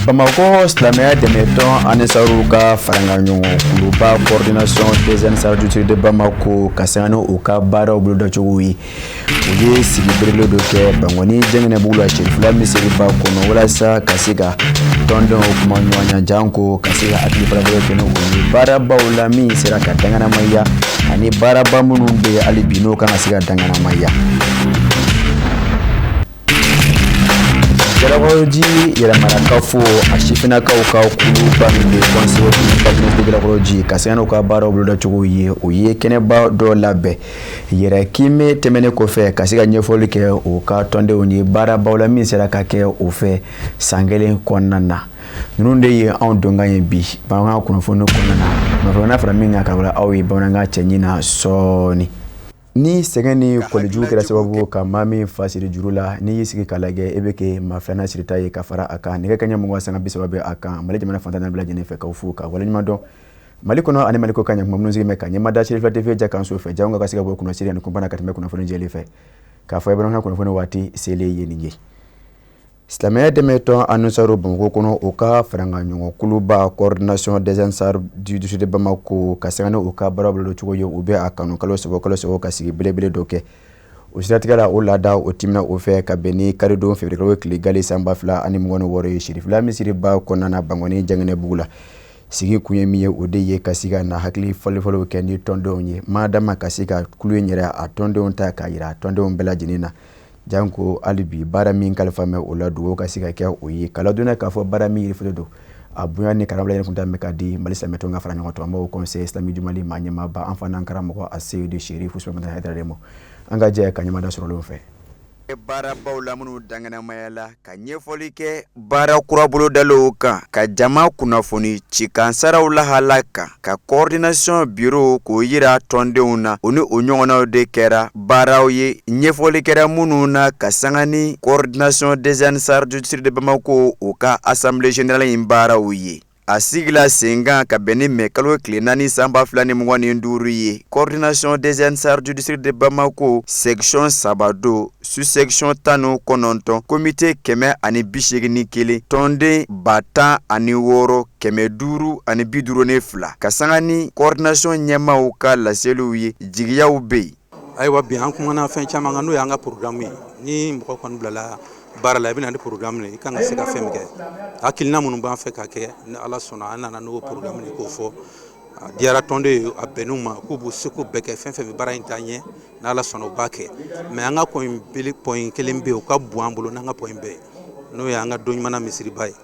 Bamakɔ silamɛya dɛmɛtɔn Anisaru ka farankan kuluba coordination des Ansar du de Bamako ka sanga ni u ka baaraw bolodacogo ye, u ye sigi belebele dɔ kɛ Bankɔni Jɛngɛnɛbugu la, Serifila misiriba kɔnɔ, walasa ka se ka tɔndenw kuma ɲɔgɔnya, janko ka se ka hakili falafala kɛ n'u ye baarabaw la min sera ka danganamaya, ani baaraba minnu bɛ yen hali bi n'o kan ka se ka danganamaya. Jalakɔrɔji yɛrɛmarakafo, a sifinnakaw ka kuluba min bɛ conseil de Jalakɔrɔji, ka sanga n'u ka baaraw bolodacogo ye, o ye kɛnɛba dɔ labɛn yɛrɛ kiimɛ tɛmɛnen kɔfɛ, ka se ka ɲɛfɔli kɛ u ka tɔndenw ye baarabaw la min sera ka kɛ o fɛ san kelen kɔnɔna na. Ninnu de ye anw donkan ye bi bamanankan kunnafoni kɔnɔna na. Kunnafoni fara min kan ka wala aw ye bamanankan cɛɲi na sɔɔni. Ni sɛgɛn ni kɔlɔjugu kɛra sababu ka maa min fa siri juru la, n'i y'i sigi k'a lajɛ, e bɛ kɛ maa filanan sirita ye ka fara a kan. Nɛgɛ kaɲɛ 20:30 bɛ a kan Mali jamana fantan naani bɛɛ lajɛlen fɛ, k'aw fo ka waleɲuman dɔn. Mali kɔnɔ ani Mali kɔ kan, ɲakuma minnu sigi bɛ ka ɲɛma da Serifila TV ja kan so fɛ, jango ka se ka bɔ kunnasiri ani kunpana ka tɛmɛ kunnafoni jɛlen fɛ, k'a fɔ bamanankan kunnafoni waati selen ye nin ye. Silamɛya dɛmɛtɔn Anisaru Bamakɔ kɔnɔ, u ka farankan ɲɔgɔn kuluba coordination des Ansar du district de Bamako, ka sanga ni u ka baara bolodacogo ye, u bɛ a kanu kalo 3 kalo 3 ka sigi belebele dɔ kɛ. O siratigɛ la, o laada o timina o fɛ ka bɛn ni karidon février kalo tile gale san 2026 ye, Serifila misiriba kɔnɔna na, Bankɔni Jɛngɛnɛbugu la. Sigi kun ye min ye, o de ye ka se ka na hakili falenfalenw kɛ ni tɔndenw ye, madama ka se ka kulu in yɛrɛ a tɔndenw ta k'a yira tɔndenw bɛɛ lajɛlen na, janko hali bi baara min kalifa mɛ o la, dugawu ka se ka kɛ o ye, k'a ladɔnniya k'a fɔ baara min yiri don a bonya ni karama kun bɛ ka di Mali silamɛtɔn ka fara ɲɔgɔn tɔn Haut Conseil islamique du Mali maa ɲɛmaaba, an fana karamɔgɔ a Seyidu Serifu Usumani Hayidara de ma. An ka jɛ ka ɲɛmada sɔrɔlenw fɛ baarabaw la minnu danganamaya la, ka ɲɛfɔli kɛ baara kura bolodaliw kan, ka jama kunnafoni cikansaraw lahala kan, ka coordination bureau k'o yira tɔndenw na, o ni o ɲɔgɔnnaw de kɛra baaraw ye ɲɛfɔli kɛra minnu na, ka sanga ni coordination des Ansar du district de Bamako u ka assemblée générale in baaraw ye. A sigila sen kan ka bɛn ni mɛ kalo tile 4 san 2025 ye. Coordination des Ansar du district de Bamako, section 3 don, sous-section 19, comité 181, tɔnden 16,552, ka sanga ni coordination ɲɛmaaw ka laseliw ye, jigiyaw bɛ yen. Ayiwa, bi an kumana fɛn caman kan, n'o y'an ka programme ye. Ni mɔgɔ kɔni bilala baara la, i bɛ na ni programme ye, i kan ka se ka fɛn min kɛ, hakilina minnu b'an fɛ ka kɛ. Ni Ala sɔnna, an nana n'o programme ye k'o fɔ. A diyara tɔnden ye, a bɛnn'u ma k'u b'u seko bɛɛ kɛ, fɛn fɛn bɛ baara in taa ɲɛ, n'Ala sɔnna, u b'a kɛ. Mais an ka point bele, point kelen bɛ yen, o ka bon an bolo n'an ka point bɛɛ ye, n'o ye an ka don ɲuman misiriba ye.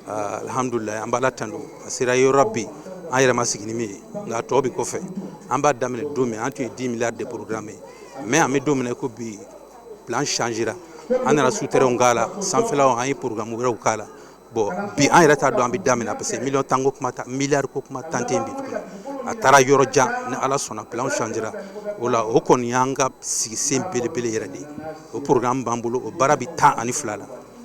Alhamdulilayi, an b'Ala tanu, a sera yɔrɔ bi an yɛrɛ ma sigi ni min ye, nka a tɔ bɛ kɔfɛ. An b'a daminɛ don min, an tun ye 10 milliards de programme ye, mais an bɛ don min na ko bi, plan changera. An nana souterrain k'a la, sanfɛlaw, an ye programme wɛrɛw k'a la. Bon, bi an yɛrɛ t'a dɔn an bɛ daminɛ, parce que miliyɔn tan ko kuma ta, miliyari ko kuma tan tɛ yen bi tuguni, a taara yɔrɔ jan. Ni Ala sɔnna, plan changera o la. O kɔni y'an ka sigisen belebele yɛrɛ de ye. O programme b'an bolo, o baara bɛ 12 la,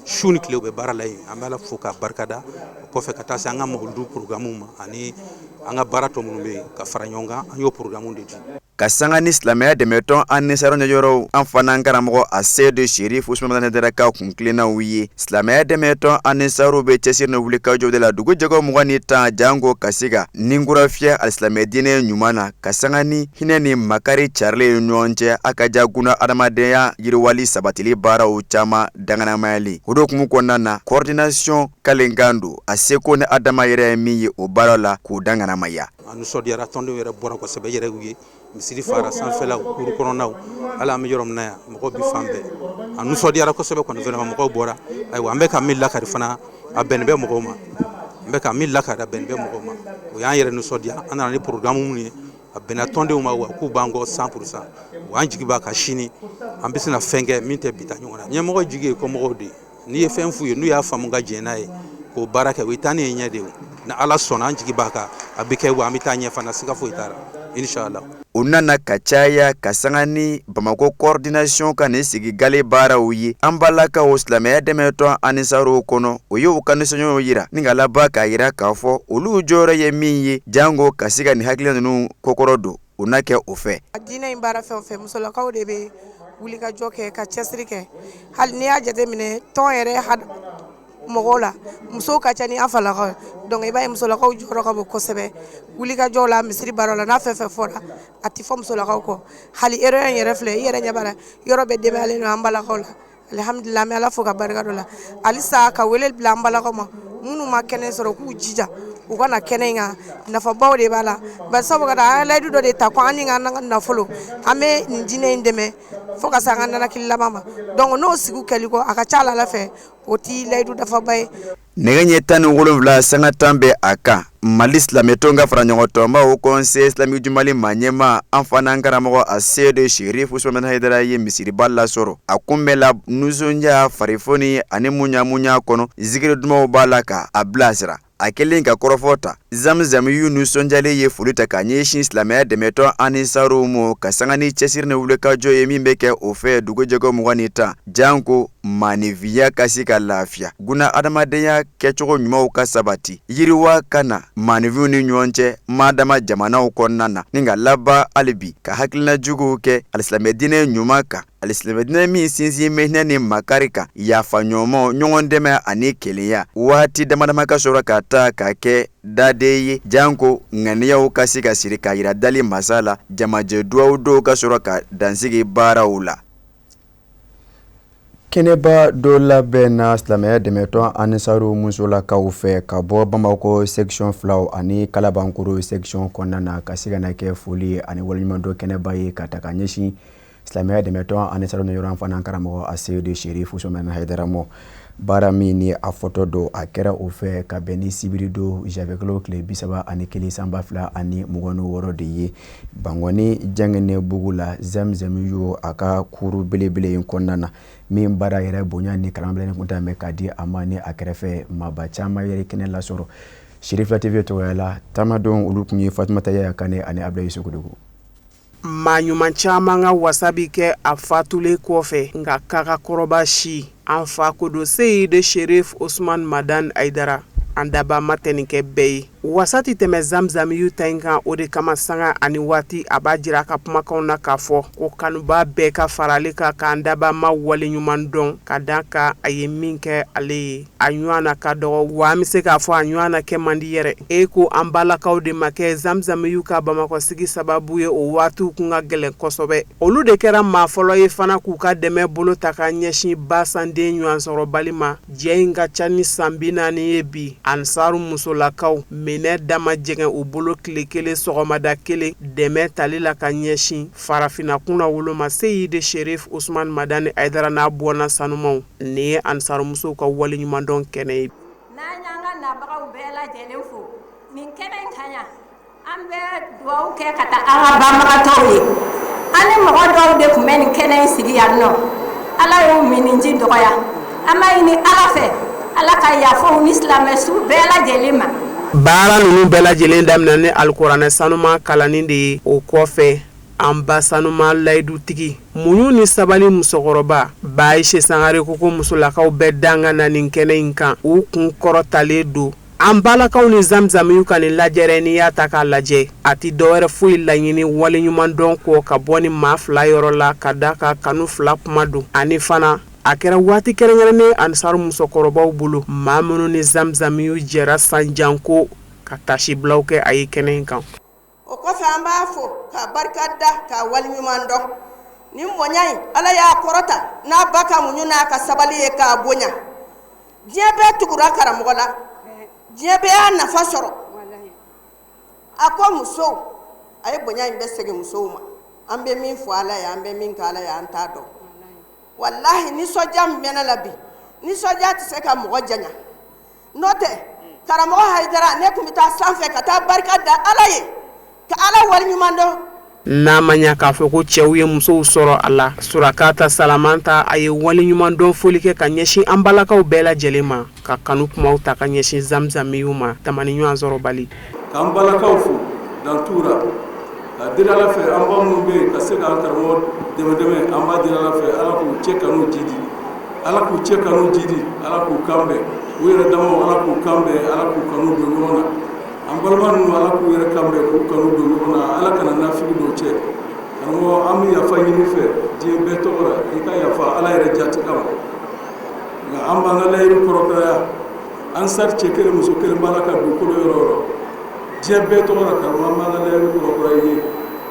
su ni tile u bɛ baara la yen. An bɛ Ala fo k'a barikada. O kɔfɛ, ka taa se an ka mawuludu programme ma ani an ka baara tɔ minnu bɛ yen ka fara ɲɔgɔn kan, an y'o programme de di. Ka sanga ni silamɛya dɛmɛtɔn Anisaru ɲɛjɔyɔrɔw, an fana karamɔgɔ a Seyidu Serifu Usumani Hayidara ka kun tilennaw ye, silamɛya dɛmɛtɔn Anisaru bɛ cɛsiri ni wulikajɔ de la dugu jɛgɔ 20 ni 10, janko ka se ka ninkura fiyɛ alisilamɛ diinɛ ɲuman na, ka sanga ni hinɛ ni makari carilen ye ɲɔgɔn cɛ, a ka ja kunna adamadenya yiriwali sabatili baaraw caman danganamayali. O hukumu kɔnɔna na, coordination kalenkan don a seko ni adama yɛrɛ ye min ye o baara la, k'o danganamaya. A nisɔndiyara, tɔndenw yɛrɛ bɔra kosɛbɛ yɛrɛ ye, misiri fara, sanfɛlaw, kuru kɔnɔnaw. Hali an bɛ yɔrɔ min na yan, mɔgɔw bɛ fan bɛɛ, a nisɔndiyara kosɛbɛ kɔni. Vraiment, mɔgɔw bɔra. Ayiwa, an bɛ ka min lakari fana, a bɛnnen bɛ mɔgɔw ma. An bɛ ka min lakari, a bɛnnen bɛ mɔgɔw ma. O y'an yɛrɛ nisɔndiya. An nana ni programme minnu ye, a bɛnna tɔndenw ma, wa k'u b'an kɔ 100%. Wa an jigi b'a kan, sini an bɛ se na fɛn kɛ min tɛ bi ta ɲɔgɔn na. Ɲɛmɔgɔ jigi ye kɔmɔgɔw de ye. N'i ye fɛn f'u ye, n'u y'a faamu ka jɛn n'a ye k'o baara kɛ, o ye taa ne ye ɲɛ de ye. Ni Ala sɔnna, an jigi b'a kan, a bɛ kɛ, wa an bɛ taa ɲɛ fana, siga foyi t'a la, inshallah. U nana ka caya ka sanga ni Bamakɔ coordination ka nin sigi gale baaraw ye. An balakaw silamɛya dɛmɛtɔn Anisaru kɔnɔ, o ye u ka nisɔndiyaw yira ni ka laban k'a yira k'a fɔ olu jɔyɔrɔ ye min ye, janko ka se ka nin hakilina ninnu kɔkɔrɔ don, u na kɛ o fɛ. Diinɛ in baara fɛn o fɛn, musolakaw de bɛ wulikajɔ kɛ ka cɛsiri kɛ. Hali n'i y'a jateminɛ, tɔn yɛrɛ mɔgɔw la, musow ka ca ni an falakaw ye. Donc i b'a ye musolakaw jɔyɔrɔ ka bon kosɛbɛ wulikajɔw la, misiri baaraw la. N'a fɛn fɛn fɔra, a tɛ fɔ musolakaw kɔ. Hali erreur in yɛrɛ filɛ, i yɛrɛ ɲɛ b'a la, yɔrɔ bɛɛ denbayalen don an balakaw la. Alihamudulila, an bɛ Ala fo ka barika dɔ la. Halisa ka wele bila an balakaw ma, minnu ma kɛnɛ sɔrɔ, k'u jija u ka na kɛnɛ in kan. Nafabaw de b'a la, bari sabu ka da an ye layidu dɔ de ta ko an ni an ka nafolo, an bɛ nin diinɛ in dɛmɛ fo ka se an ka nanakili laban ma. Donc n'o sigi kɛli kɔ, a ka ca la Ala fɛ, o ti layidu dafaba ye. Nɛgɛ ɲɛ 17 sanga 10 bɛ a kan. Mali silamɛtɔn ka fara ɲɔgɔn tɔnba, Haut Conseil islamique du Mali, maa ɲɛma, an fana karamɔgɔ a Seyidu Sherif Usumani Hayidara ye misiriba lasɔrɔ. A kunbɛnla nisɔndiya, farifoni ani muɲa kɔnɔ. Zikiri dumanw b'a la ka a bilasira. A kɛlen ka kɔrɔfɔ ta, Zamzamiyu nisɔndiyalen ye foli ta ka ɲɛsin silamɛya dɛmɛtɔn Anisaru ma, ka sanga ni cɛsiri ni wulikajɔ ye min bɛ kɛ o fɛ dugujɛko 20 ni 10, janko maanifinya ka se ka lafiya, guna adamadenya kɛcogo ɲumanw ka sabati, yiriwa ka na maanifinw ni ɲɔgɔn cɛ madama jamanaw kɔnɔna na, ni ka laban hali bi ka hakilina juguw kɛ alisilamɛdiinɛ ɲuman kan, alisilamɛdiinɛ min sinsin bɛ hinɛ ni makari kan, yafa ɲɔgɔn, ɲɔgɔn dɛmɛ ani kelenya. Waati dama dama ka sɔrɔ ka taa ka kɛ daden ye, janko ŋaniyaw ka se ka siri ka yira dali masa la, jamajɛ duwawu dɔw ka sɔrɔ ka dansigi baaraw la. Kɛnɛba dɔ labɛnna silamɛya dɛmɛtɔn Anisaru musolakaw fɛ ka bɔ Bamakɔ section filaw ani Kalabankoro section kɔnɔna na, ka se ka na kɛ foli ani waleɲumandɔn kɛnɛba ye ka ta ka ɲɛsin silamɛya dɛmɛtɔn Anisaru ni yɔrɔ fana karamɔgɔ a Seyidu Sherif Usumani Hayidara ma. Baara min ni a fɔtɔ don, a kɛra o fɛ ka bɛn ni sibiri don, janvier kalo tile 31 san 2026 de ye, Bankɔni Jangɛnɛ bugu la, Zamzamiyu a ka kuru belebele in kɔnɔna na, min baara yɛrɛ bonya ni karamɔgɔ kun bɛ k'a di a ma. Ni a kɛrɛfɛ maaba caman yɛrɛ kɛnɛ lasɔrɔ. Sherifila TV tɔgɔya la, taamadenw olu tun ye Fatumata Yaya Kane ani Abulayi Sogodogo. Maa ɲuman caman ka wasa bɛ kɛ a fatulen kɔfɛ, nka kakakɔrɔba si, an fa ko don Seyidu Sherif Usumani Madani Hayidara, an daba ma tɛ nin kɛ bɛɛ ye. Wasa tɛ tɛmɛ Zamzamiyu ta in kan. O de kama, sanga ani waati, a b'a jira a ka kumakanw na k'a fɔ ko kanuba bɛɛ ka fara ale kan k'an daba ma wale ɲuman dɔn, ka da kan a ye min kɛ ale ye, a ɲɔgɔn na ka dɔgɔ wa an bɛ se k'a fɔ a ɲɔgɔn na kɛ man di yɛrɛ. E ko an balakaw de ma kɛ Zamzamiyu ka Bamakɔ sigi sababu ye. O waatiw kun ka gɛlɛn kosɛbɛ. Olu de kɛra maa fɔlɔ ye fana k'u ka dɛmɛ bolo ta ka ɲɛsin basanden ɲɔgɔn sɔrɔbali ma. Jɛ in ka ca ni san 40 ye bi. Ansaru musolakaw minɛ dama jɛgɛn u bolo tile kelen, sɔgɔmada kelen, dɛmɛ tali la ka ɲɛsin farafinna kunna woloma Seyidi Sherif Usman Madani Hayidara n'a bɔnna sanumaw. Nin ye ansarumusow ka waleɲumandɔn kɛnɛ ye. N'an y'an ka nabagaw bɛɛ lajɛlen fo nin kɛnɛ in kan yan, an bɛ dugawu kɛ ka taa an ka banbagatɔw ye. An ni mɔgɔ dɔw de tun bɛ nin kɛnɛ in sigi yan nɔ, Ala y'u miniji dɔgɔya. An b'a ɲini Ala fɛ, Ala ka yafa u ni silamɛ su bɛɛ lajɛlen ma. Baara ninnu bɛɛ lajɛlen daminɛ ni alikuranɛ sanuma kalanni de ye. O kɔfɛ, an ba sanuma layidutigi, muɲu ni sabali musokɔrɔba Bayise Sangare ko ko musolakaw bɛɛ danga na nin kɛnɛ in kan, u kun kɔrɔtalen don. An balakaw ni Zamzamiyu ka nin lajɛrɛ, n'i y'a ta k'a lajɛ, a tɛ dɔwɛrɛ foyi laɲini waleɲumandɔn kɔ ka bɔ ni maa fila yɔrɔ la, ka da ka kanu fila kuma don. Ani fana, a kɛra waati kɛrɛnkɛrɛnnen ansaru musokɔrɔbaw bolo, maa minnu ni Zamzamiyu jɛra sanjan ko ka tasibilaw kɛ a ye kɛnɛ in kan. O kɔfɛ, an b'a fo k'a barika da, k'a waleɲuman dɔn. Nin bonya in, Ala y'a kɔrɔta n'a ba ka muɲu n'a ka sabali ye k'a bonya. Diɲɛ bɛɛ tugura karamɔgɔ la, diɲɛ bɛɛ y'a nafa sɔrɔ. A ko musow, a ye bonya in bɛɛ segin musow ma. An bɛ min fɔ Ala ye, an bɛ min kɛ Ala ye, an t'a dɔn. Walahi, nisɔndiya min bɛ ne la bi, nisɔndiya tɛ se ka mɔgɔ janya. N'o tɛ, karamɔgɔ Hayidara, ne tun bɛ taa sanfɛ ka taa barika da Ala ye, ka Ala waleɲuman dɔn. N'a ma ɲa k'a fɔ ko cɛw ye musow sɔrɔ a la, Surakata Salamanta, a ye waleɲumandɔn foli kɛ ka ɲɛsin an balakaw bɛɛ lajɛlen ma, ka kanu kumaw ta ka ɲɛsin Zamzamiyu ma, tamani ɲɔgɔn sɔrɔbali. K'an balakaw fo dantura ka deli Ala fɛ. An ba minnu bɛ yen ka se k'an karamɔgɔ dɛmɛ dɛmɛ, an b'a deli Ala fɛ, Ala k'u cɛ kanu jidi, Ala k'u cɛ kanu jidi, Ala k'u kan bɛn u yɛrɛ damaw, Ala k'u kan bɛn, Ala k'u kanu don ɲɔgɔn na. An balima ninnu, Ala k'u yɛrɛ kan bɛn, k'u kanu don ɲɔgɔn na, Ala kana nafigi don cɛ. Karamɔgɔ, an bɛ yafa ɲini fɛ diɲɛ bɛɛ tɔgɔ la, i ka yafa Ala yɛrɛ jati kama. Nka an b'an ka layiru kɔrɔkɔrɔya. Ansar cɛ kelen, muso kelen b'a la ka dugukolo yɔrɔ o yɔrɔ, diɲɛ bɛɛ tɔgɔ la, karamɔgɔ, an b'an ka layiru kɔrɔkɔrɔya i ye,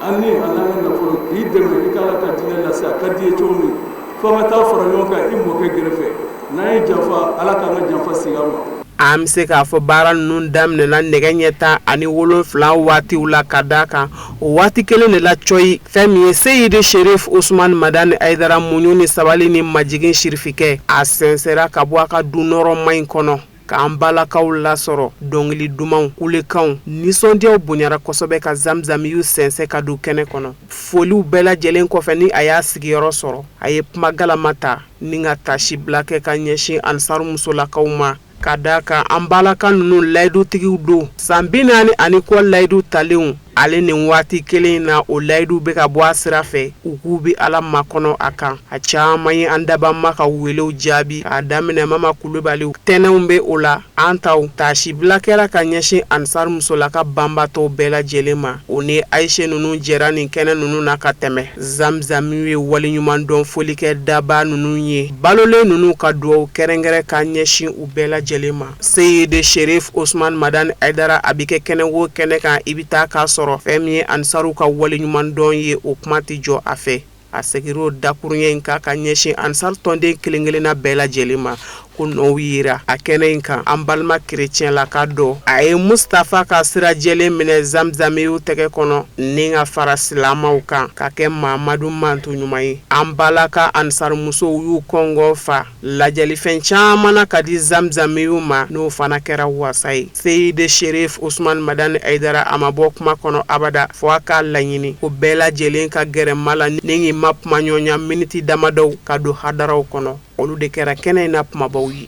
an ni an n'an ka nafolo, k'i dɛmɛ i ka Ala ka diinɛ lase. A ka di i ye cogo min, fo an ka taa fara ɲɔgɔn kan i mɔkɛ gɛrɛfɛ. N'an ye janfa, Ala k'an ka janfa segin an ma. An bɛ se k'a fɔ baara ninnu daminɛna nɛgɛ ɲɛ 17 waatiw la, ka da kan o waati kelen de la cɔyi, fɛn min ye Seyidi Sherif Usumani Madani Ayidara, muɲu ni sabali ni majigin sirifikɛ, a sɛnsɛra ka bɔ a ka du nɔrɔma in kɔnɔ k'an balakaw lasɔrɔ. Dɔnkili dumanw, kulekanw, nisɔndiyaw bonyara kosɛbɛ ka Zamzamiyu sɛnsɛn ka don kɛnɛ kɔnɔ. Foliw bɛɛ lajɛlen kɔfɛ, ni a y'a sigiyɔrɔ sɔrɔ, a ye kuma galama ta ni ka taasibila kɛ ka ɲɛsin Ansaru musolakaw ma, ka da kan an balaka ninnu layidutigiw don. San 40 ani kɔ layidu talenw, ale nin waati kelen in na, o layidu bɛ ka bɔ a sira fɛ. U k'u bɛ Ala makɔnɔ a kan. A caman ye an dabama ka welew jaabi, k'a daminɛ Mama Kulubaliw tɛnɛnw bɛ o la, an taw. Taasibila kɛra ka ɲɛsin Ansar musolaka banbatɔw bɛɛ lajɛlen ma. O ni Ayise ninnu jɛra nin kɛnɛ ninnu na ka tɛmɛ. Zamzamiw ye waleɲumandɔn foli kɛ daba ninnu ye, balolen ninnu ka dugawu kɛrɛnkɛrɛn ka ɲɛsin u bɛɛ lajɛlen ma. Seyidi Sherif Usumani Madani Ayidara, a bɛ kɛ kɛnɛ o kɛnɛ kan, i bɛ taa k'a sɔrɔ fɛn min ye Ansaruw ka waleɲumandɔn ye, o kuma tɛ jɔ a fɛ. A seginna o dakuruɲɛ in kan ka ɲɛsin Ansar tɔnden kelen-kelenna bɛɛ lajɛlen ma, ko nɔw yera a kɛnɛ in kan. An balima kerecɛnlaka dɔ, a ye Mustafa ka sira jɛlen minɛ Zamzamiw tɛgɛ kɔnɔ ni ka fara silamɛw kan ka kɛ Mamadu manto ɲuman ye. An balaka Ansar musow y'u kɔngɔ fa lajɛlifɛn caman na ka di Zamzamiw ma, n'o fana kɛra wasa ye. Seyidi Sherif Usumani Madani Ayidara, a ma bɔ kuma kɔnɔ abada, fo a k'a laɲini ko bɛɛ lajɛlen ka gɛrɛ ma la ni k'i ma kumaɲɔgɔnya miniti damadɔw ka don hadaraw kɔnɔ. Olu de kɛra kɛnɛ in na kumabaw ye.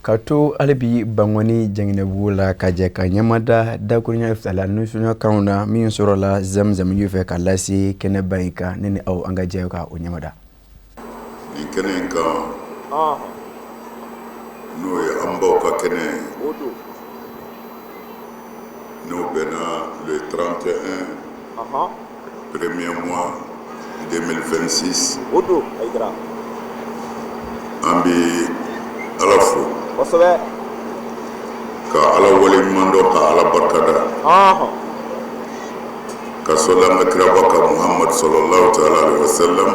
Ka to hali bi Bankɔni Jɛngɛnɛbugu la, ka jɛ ka ɲɛmada dakuruɲɛ fila nisɔndiyakanw na min sɔrɔla Zamzamiw fɛ ka lase kɛnɛba in kan, ne ni aw, an ka jɛ ka o ɲɛmada. Nin kɛnɛ in kan, n'o ye an baw ka kɛnɛ ye, n'o bɛnna le 31 premier mois 2026, an bɛ Ala fo ka Ala waleɲuman dɔn, ka Ala barikada, ka sɔli an ka kiraba kan Muhamadu sallallahu taala alaihi wasallam,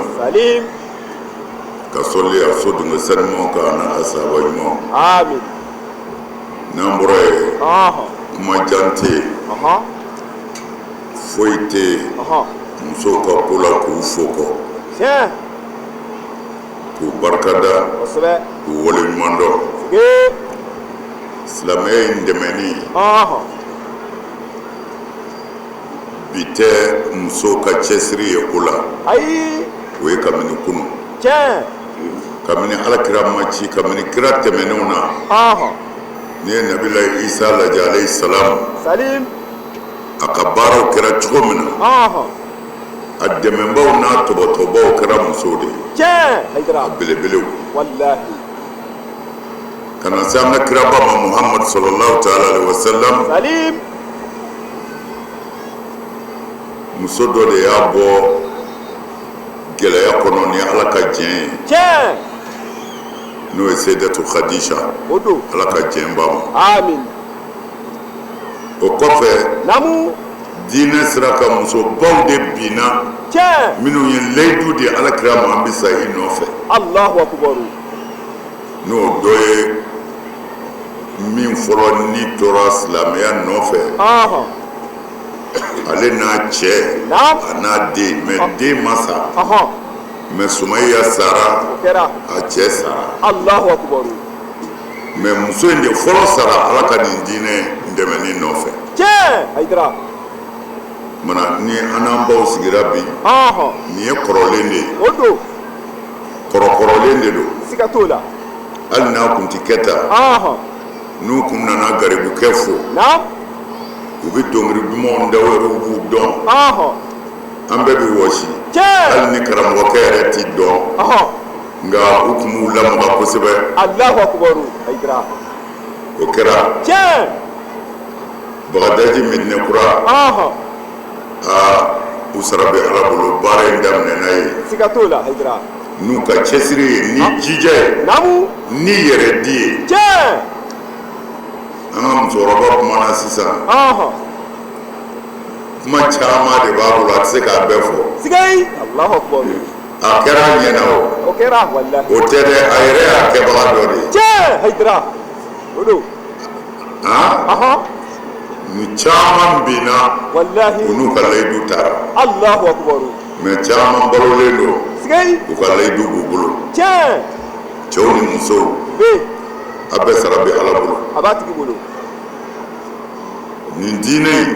ka sɔli a so dunge sanumanw kan, a n'a a sahaba ɲumanw. N'an bɔra yen, kuma jan tɛ yen, foyi tɛ yen musow ka ko la k'u fo kɔ, k'u barikada, k'u waleɲuman dɔn. Silamɛya in dɛmɛni bi tɛ musow ka cɛsiri ye o la. Ayi. O ye kabini kunun, kabini Ala kira ma ci, kabini kira tɛmɛnenw na. N'i ye Nabila Isa lajɛ, alayhi salam, a ka baaraw kɛra cogo min na, a dɛmɛbaw n'a tɔbɔtɔbaw kɛra musow de ye, a belebelew, ka na se an ka kiraba ma Muhamadu sallallahu taala alaihi wasallam. Muso dɔ de y'a bɔ gɛlɛya kɔnɔ ni Ala ka diɲɛ ye, n'o ye Seyidatu Khadija, Ala ka diɲɛ b'a ma. O kɔfɛ, diinɛ sira kan, musobaw de binna minnu ye layidu di Ala kira ma, an bɛ sa i nɔfɛ. N'o dɔ ye min fɔlɔ ni tora silamɛya nɔfɛ, ale n'a cɛ, a n'a den, mais den ma sa, mais Sumayiya sara, a cɛ sara, mais muso in de fɔlɔ sara Ala ka nin diinɛ dɛmɛni nɔfɛ. Mana ni an n'an baw sigira bi, nin ye kɔrɔlen de ye, kɔrɔkɔrɔlen de don. Siga t'o la. Hali n'a kun tɛ kɛ tan, n'u kun nana garibukɛ fo, u bɛ dɔnkili dumanw da, u b'u dɔn, an bɛɛ bɛ wɔsi, hali ni karamɔgɔkɛ yɛrɛ ti dɔn, nka u kun b'u lamaga kosɛbɛ. Alahu akubaru, Hayidara. O kɛra Bagadaji, Medinɛ kura. Aa, u sara bɛ Ala bolo, baara in daminɛna yen. Siga t'o la, Hayidara. N'u ka cɛsiri ye, ni jija ye, ni yɛrɛ di ye. An ka musokɔrɔba kumana sisan, kuma caman de b'a bolo, a tɛ se k'a bɛɛ fɔ. A kɛra a ɲɛna, o o tɛ dɛ, a yɛrɛ y'a kɛbaga dɔ de ye. Ni caman binna, u n'u ka layidu taara, mais caman balolen don, u ka layidu b'u bolo. Cɛw ni musow, a bɛɛ sara bɛ Ala bolo. Nin diinɛ in,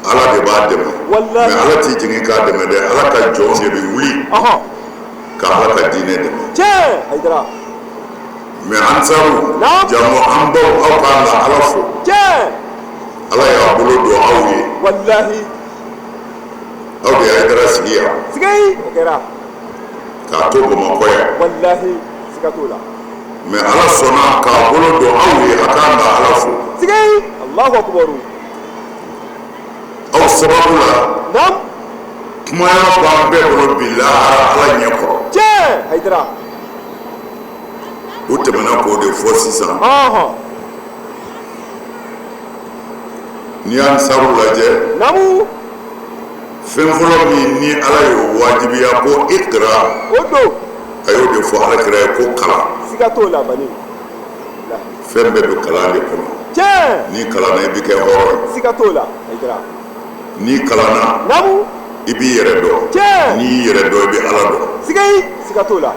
Ala de b'a dɛmɛ, mais Ala t'i jigin k'a dɛmɛ dɛ. Ala ka jɔn de bɛ wuli ka Ala ka diinɛ dɛmɛ. Mais ansaru, jango an baw, aw kan ka Ala fo. Ala y'a bolo don aw ye. Aw de ye Hayidara sigi yan k'a to Bamakɔ yan, mais Ala sɔnna k'a bolo don aw ye, a kan ka Ala fo. Aw sababu la, kumaya b'an bɛɛ bolo bi lahara Ala ɲɛ kɔrɔ. U tɛmɛna k'o de fɔ sisan. N'i y'ansaru lajɛ, fɛn fɔlɔ min ni Ala y'o wajibiya ko ikra, a y'o de fɔ Ala kira ye ko kalan. Fɛn bɛɛ bɛ kalan de kɔnɔ. N'i kalanna, i bɛ kɛ hɔrɔn ye. N'i kalanna, i b'i yɛrɛ dɔn. N'i y'i yɛrɛ dɔn, i bɛ Ala dɔn.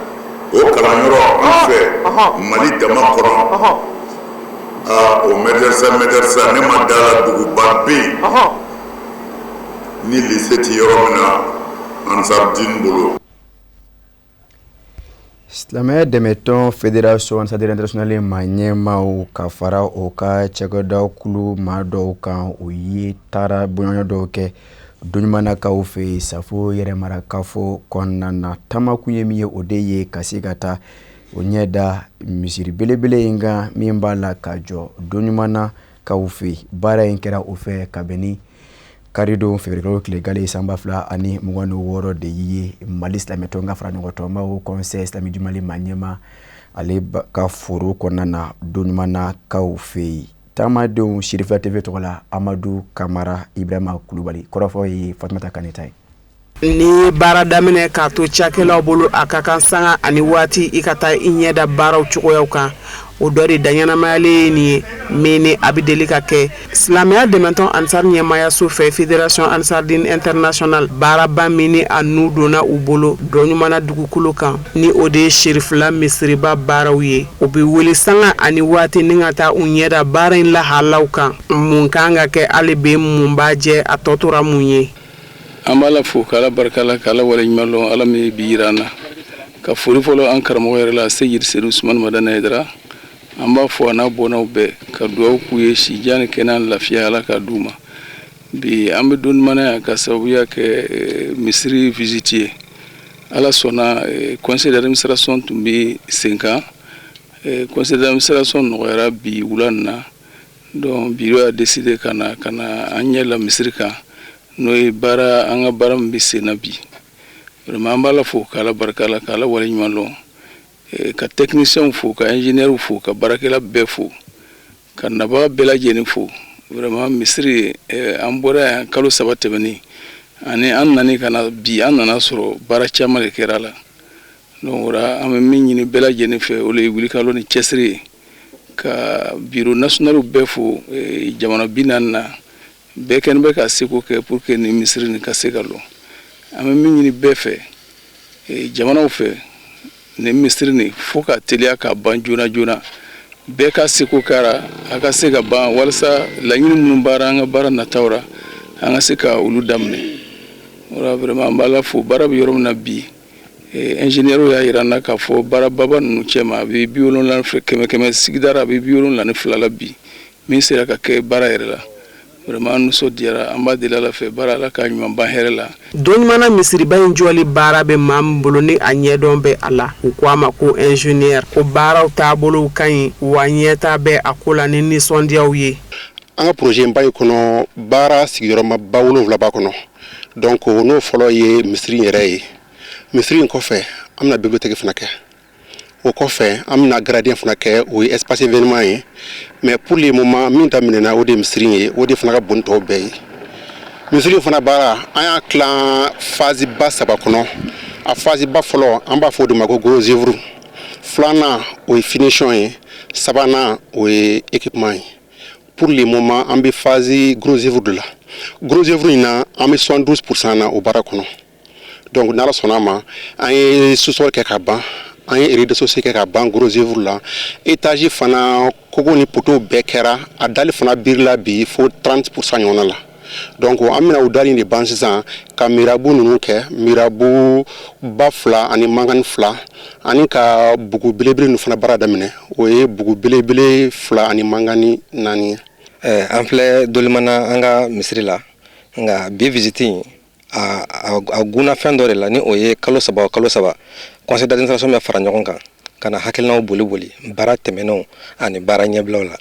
O kalanyɔrɔ an fɛ Mali dama kɔnɔ, aa, o mɛdɛrisa, ne ma da la duguba bɛ yen ni lycée tɛ yɔrɔ min na Ansarudine bolo. Silamɛya dɛmɛtɔn Fédération Ansar Internationale ma ɲɛmaaw ka fara o ka cakɛda kulu maa dɔw kan, o ye taara bɔɲɔgɔn dɔw kɛ Dɔnɲumanakaw fɛ yen Safo yɛrɛmarakafo kɔnɔna na. Taamakun ye min ye, o de ye ka se ka taa o ɲɛ da misiri belebele in kan min b'a la ka jɔ Dɔnɲumanakaw fɛ yen. Baara in kɛra o fɛ ka bɛn ni karidon février tile gale san 2026 de ye. Mali silamɛtɔn ka fara ɲɔgɔn tɔnbaw Conseil islamique du Mali ma ɲɛma, ale ka foro kɔnɔna na Dɔnɲumanakaw fɛ yen. Taamadenw Sirifila TV tɔgɔ la, Amadu Kamara, Ibrahima Kulubali, kɔrɔfɔ ye Fatumata Kaneta ye. N'i ye baara daminɛ k'a to cakɛlaw bolo, a ka kan sanga ani waati i ka taa i ɲɛ da baaraw cogoyaw kan. O dɔ de daɲɛnamayalen ye nin ye min ni a bɛ deli ka kɛ silamɛya dɛmɛtɔn Ansar ɲɛmaayaso fɛ, Fédération Ansardine Internationale. Baaraba min ni a nu donna u bolo Dɔɲumana dugukolo kan, ni o de ye Serifila misiriba baaraw ye, o bɛ wele sanga ani waati ni ka taa u ɲɛ da baara in lahalaw kan. Mun kan ka kɛ hali bi, mun b'a jɛ, a tɔ tora mun ye? An b'Ala fo k'Ala barika la, k'Ala waleɲuman lɔn, Ala min ye bi yira an na. Ka foli fɔlɔ an karamɔgɔ yɛrɛ la, Seyidi Sedu Usumani Madani Hayidara. An b'a fɔ a n'a bɔnnaw bɛɛ, ka dugawu k'u ye, si jan ni kɛnɛya ni lafiya, Ala k'a d'u ma. Bi an bɛ Dɔnɲumana yan ka sababuya kɛ misiri visite ye. Ala sɔnna, conseil d'administration tun bɛ sen kan. Conseil d'administration nɔgɔyara bi wula nin na. Donc bureau y'a décidé ka na an ɲɛ la misiri kan, n'o ye baara, an ka baara min bɛ sen na bi. Vraiment, an b'Ala fo k'Ala barika la, k'Ala waleɲuman lɔn, ka techniciens fo, ka ingénieurs fo, ka baarakɛla bɛɛ fo, ka nabaga bɛɛ lajɛlen fo. Vraiment, misiri, an bɔra yan kalo 3 tɛmɛnen ani an nani ka na bi, an nana sɔrɔ baara caman de kɛra la. Donc o la, an bɛ min ɲini bɛɛ lajɛlen fɛ, o de ye wulikajɔ ni cɛsiri ye. Ka bureau national bɛɛ fo, jamana 40 na bɛɛ kɛlen bɛ ka seko kɛ pour que nin misiri nin ka se ka lɔ. An bɛ min ɲini bɛɛ fɛ, jamanaw fɛ, nin misiri nin fo ka teliya ka ban joona joona, bɛɛ ka seko kɛra a ka se ka ban, walasa laɲini minnu b'ara an ka baara nataw la, an ka se ka olu daminɛ. O la, vraiment, an b'Ala fo. Baara bɛ yɔrɔ min na bi, ingénieur y'a yira n na k'a fɔ baarababa ninnu cɛma, a bɛ 70 100 100 sigidara, a bɛ 72 la bi min sera ka kɛ baara yɛrɛ la. Vraiment, an nisɔndiyara. An b'a deli Ala fɛ, baara, Ala k'a ɲuman ban hɛrɛ la. Dɔnɲumana misiriba in jɔli baara bɛ maa min bolo ni a ɲɛdɔn bɛ a la, u ko a ma ko ingénieur, ko baaraw taabolow ka ɲi wa ɲɛta bɛ a ko la ni nisɔndiyaw ye. An ka projet ba in kɔnɔ, baara sigiyɔrɔma ba 7 b'a kɔnɔ. Donc n'o fɔlɔ ye misiri yɛrɛ ye. Misiri in kɔfɛ, an bɛna bibliothèque fana kɛ. O kɔfɛ, an bɛna gradin fana kɛ, o ye espace événement ye. Mais pour le moment, min daminɛna, o de ye misiri ye. O de fana ka bon ni tɔw bɛɛ ye. Misiri in fana baara, an y'a tilan phase ba saba kɔnɔ. A phase ba fɔlɔ, an b'a fɔ o de ma ko gros œuvre. Filanan, o ye finition ye. Sabanan, o ye équipement ye. Pour le moment, an bɛ phase gros œuvre de la. Gros œuvre in na, an bɛ 72% na o baara kɔnɔ. Donc n'Ala sɔnna a ma, an ye sous-sol kɛ ka ban, an ye rez-de-chaussée kɛ ka ban gros œuvre la. Étage fana, kogo ni poteau bɛɛ kɛra, a dalle fana birila bi fo 30% ɲɔgɔnna la. Donc an bɛna o dalle de ban sisan, ka mirabu ninnu kɛ, mirabu ba fila ani mangani fila, ani ka bugu belebele ninnu fana baara daminɛ, o ye bugu belebele fila ani mangani naani ye. An filɛ Dolimana, an ka misiri la. Nka bi visite in, a gunna fɛn dɔ de la, ni o ye kalo 3 o kalo 3, conseil d'administration bɛ fara ɲɔgɔn kan ka na hakilinaw boli boli baara tɛmɛnenw ani baara ɲɛbilaw la.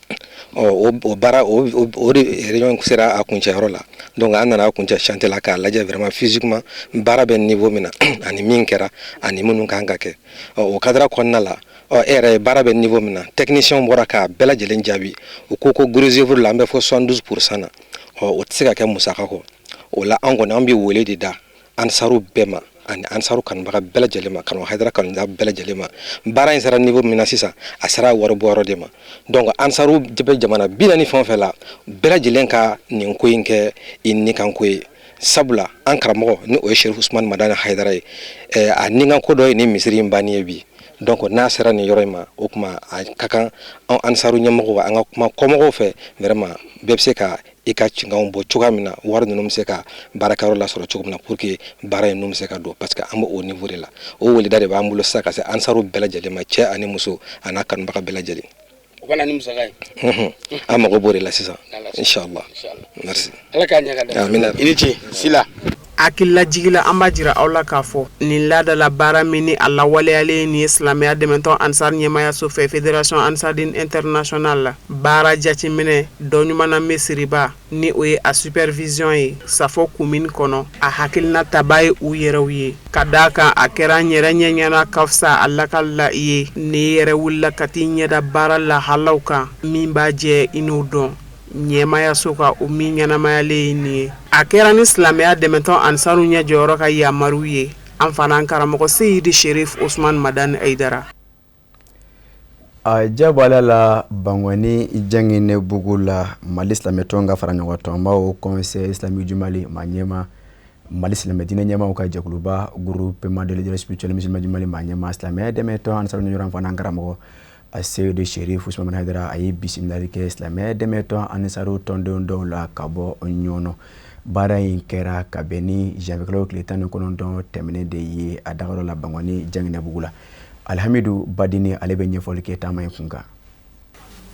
Ɔ, o baara o de réunion sera a kuncɛyɔrɔ la. Donc an nana a kuncɛ chantier la k'a lajɛ vraiment physiquement baara bɛ niveau min na, ani min kɛra, ani minnu kan ka kɛ. Ɔ, o cadre kɔnɔna la, ɔ, e yɛrɛ ye baara bɛ niveau min na, technicien bɔra k'a bɛɛ lajɛlen jaabi. U ko ko gros œuvre la, an bɛ fɔ 72% na. Ɔ, o tɛ se ka kɛ musaka kɔ. O la, an kɔni, an bɛ wele de da ansaru bɛɛ ma ani ansaru kanubaga bɛɛ lajɛlen ma, kanu Hayidara kanuda bɛɛ lajɛlen ma. Baara in sera niveau min na sisan, a sera wari bɔyɔrɔ de ma. Donc ansaru bɛ jamana 40 fɛn o fɛn la, bɛɛ lajɛlen ka nin ko in kɛ i nikanko ye, sabula an karamɔgɔ, ni o ye Sherif Usman Madani Hayidara ye, a nikanko dɔ ye ni misiri in banni ye bi. Donc n'a sera nin yɔrɔ in ma, o tuma a ka kan an ansaru ɲɛmɔgɔw, an ka kuma kɔmɔgɔw fɛ vraiment, bɛɛ bɛ se ka i ka cinkanw bɔ cogoya min na, wari ninnu bɛ se ka baarakɛyɔrɔ lasɔrɔ cogo min na, pour que baara in ninnu bɛ se ka don, parce que an bɛ o niveau de la. O weleda de b'an bolo sisan ka se ansaru bɛɛ lajɛlen ma, cɛ ani muso, a n'a kanubaga bɛɛ lajɛlen. U ka na ni musaka ye. An mago b'o de la sisan, inshallah. Merci. Ala k'a ɲɛ ka da. Amina. I ni ce Sila. Hakililajigi la, an b'a jira aw la k'a fɔ nin laadala baara min ni a lawaleyalen nin ye silamɛya dɛmɛtɔn Ansar ɲɛmayaso fɛ, Fédération Ansar-Dine Internationale la, baara jateminɛ dɔ ɲuman na misiriba ni o ye a supervision ye Safo commune kɔnɔ, a hakilina taba ye u yɛrɛw ye, ka d'a kan a kɛra n yɛrɛ ɲɛ ɲɛna ka fisa a lakali la i ye. N'i yɛrɛ wulila ka t'i ɲɛda baara lahalaw kan, min b'a jɛ i n'o dɔn ɲɛmayaso ka o min ɲɛnamayalen ye nin ye, a kɛra ni silamɛya dɛmɛtɔn Ansaru ɲɛ jɔyɔrɔ ka yamaru ye, an fana karamɔgɔ Seyidi Sherif Usman Madani Hayidara. A jabala la Bankɔni Janginɛ bugu la, Mali silamɛtɔn ka fara ɲɔgɔn tɔnbaw, Conseil islamique du Mali ma ɲɛma, Mali silamɛ diinɛ ɲɛmaw ka jɛkuluba, Groupement des leaders spirituels musulmans du Mali ma ɲɛma, silamɛya dɛmɛtɔn Ansaru ɲɛjɔrɔ fana karamɔgɔ Seyidu Sherif Usman Hayidara, a ye bisimilali kɛ silamɛya dɛmɛtɔn Ansaru tɔndenw dɔw la ka bɔ Ɲɔnɔ. Baara in kɛra ka bɛn ni janvier kalo tile 19 tɛmɛnen de ye, a dagayɔrɔ la Bankɔni Janginɛbugu la. Alihamidu Badini, ale bɛ ɲɛfɔli kɛ taama in kun kan.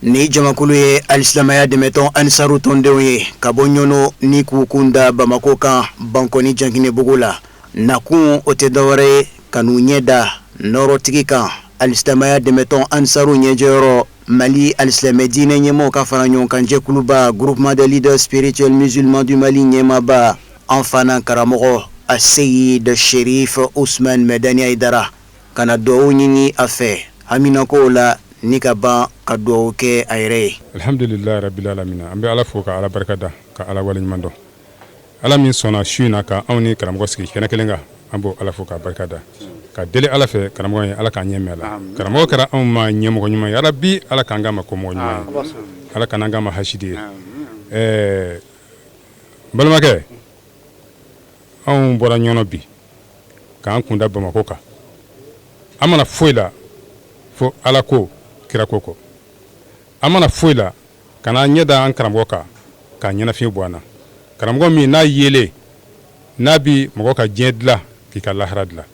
Ni jamakulu ye alisilamɛya dɛmɛtɔn Ansaru tɔndenw ye ka bɔ Ɲɔnɔ ni k'u kun da Bamakɔ kan, Bankɔni Janginɛbugu la. Nakun o tɛ dɔwɛrɛ ye ka n'u ɲɛ da nɔrɔtigi kan, alisilamɛya dɛmɛtɔn Ansaru ɲɛjɔyɔrɔ, Mali alisilamɛ diinɛ ɲɛmɔgɔw ka fara ɲɔgɔn kan jɛkuluba, Groupement des leaders spirituels musulmans du Mali ɲɛmaaba, an fana karamɔgɔ Aseyid Sherif Usman Madani Hayidara, ka na dugawu ɲini a fɛ haminakow la ni ka ban ka dugawu kɛ a yɛrɛ ye. Alhamdulilayi rabil alamina. An bɛ Ala fo ka Ala barika da, ka Ala waleɲuman dɔn. Ala min sɔnna su in na ka anw ni karamɔgɔ sigi kɛnɛ kelen kan, an b'o Ala fo k'a barika da, ka deli Ala fɛ karamɔgɔ ye, Ala k'an ɲɛ mɛn la. Karamɔgɔ kɛra anw ma ɲɛmɔgɔ ɲuman ye. Ala bi Ala k'an k'a ma komɔgɔ ɲuman ye, Ala kana k'a ma hasidi ye. N balimakɛ, anw bɔra Ɲɔnɔ bi k'an kunda Bamakɔ kan. An mana foyi la fo Ala ko, kira ko kɔ. An mana foyi la ka n'an ɲɛ da an karamɔgɔ kan k'a ɲɛnafin bɔ an na. Karamɔgɔ min n'a yelen n'a bi mɔgɔ ka diɲɛ dilan k'i ka lahara dilan,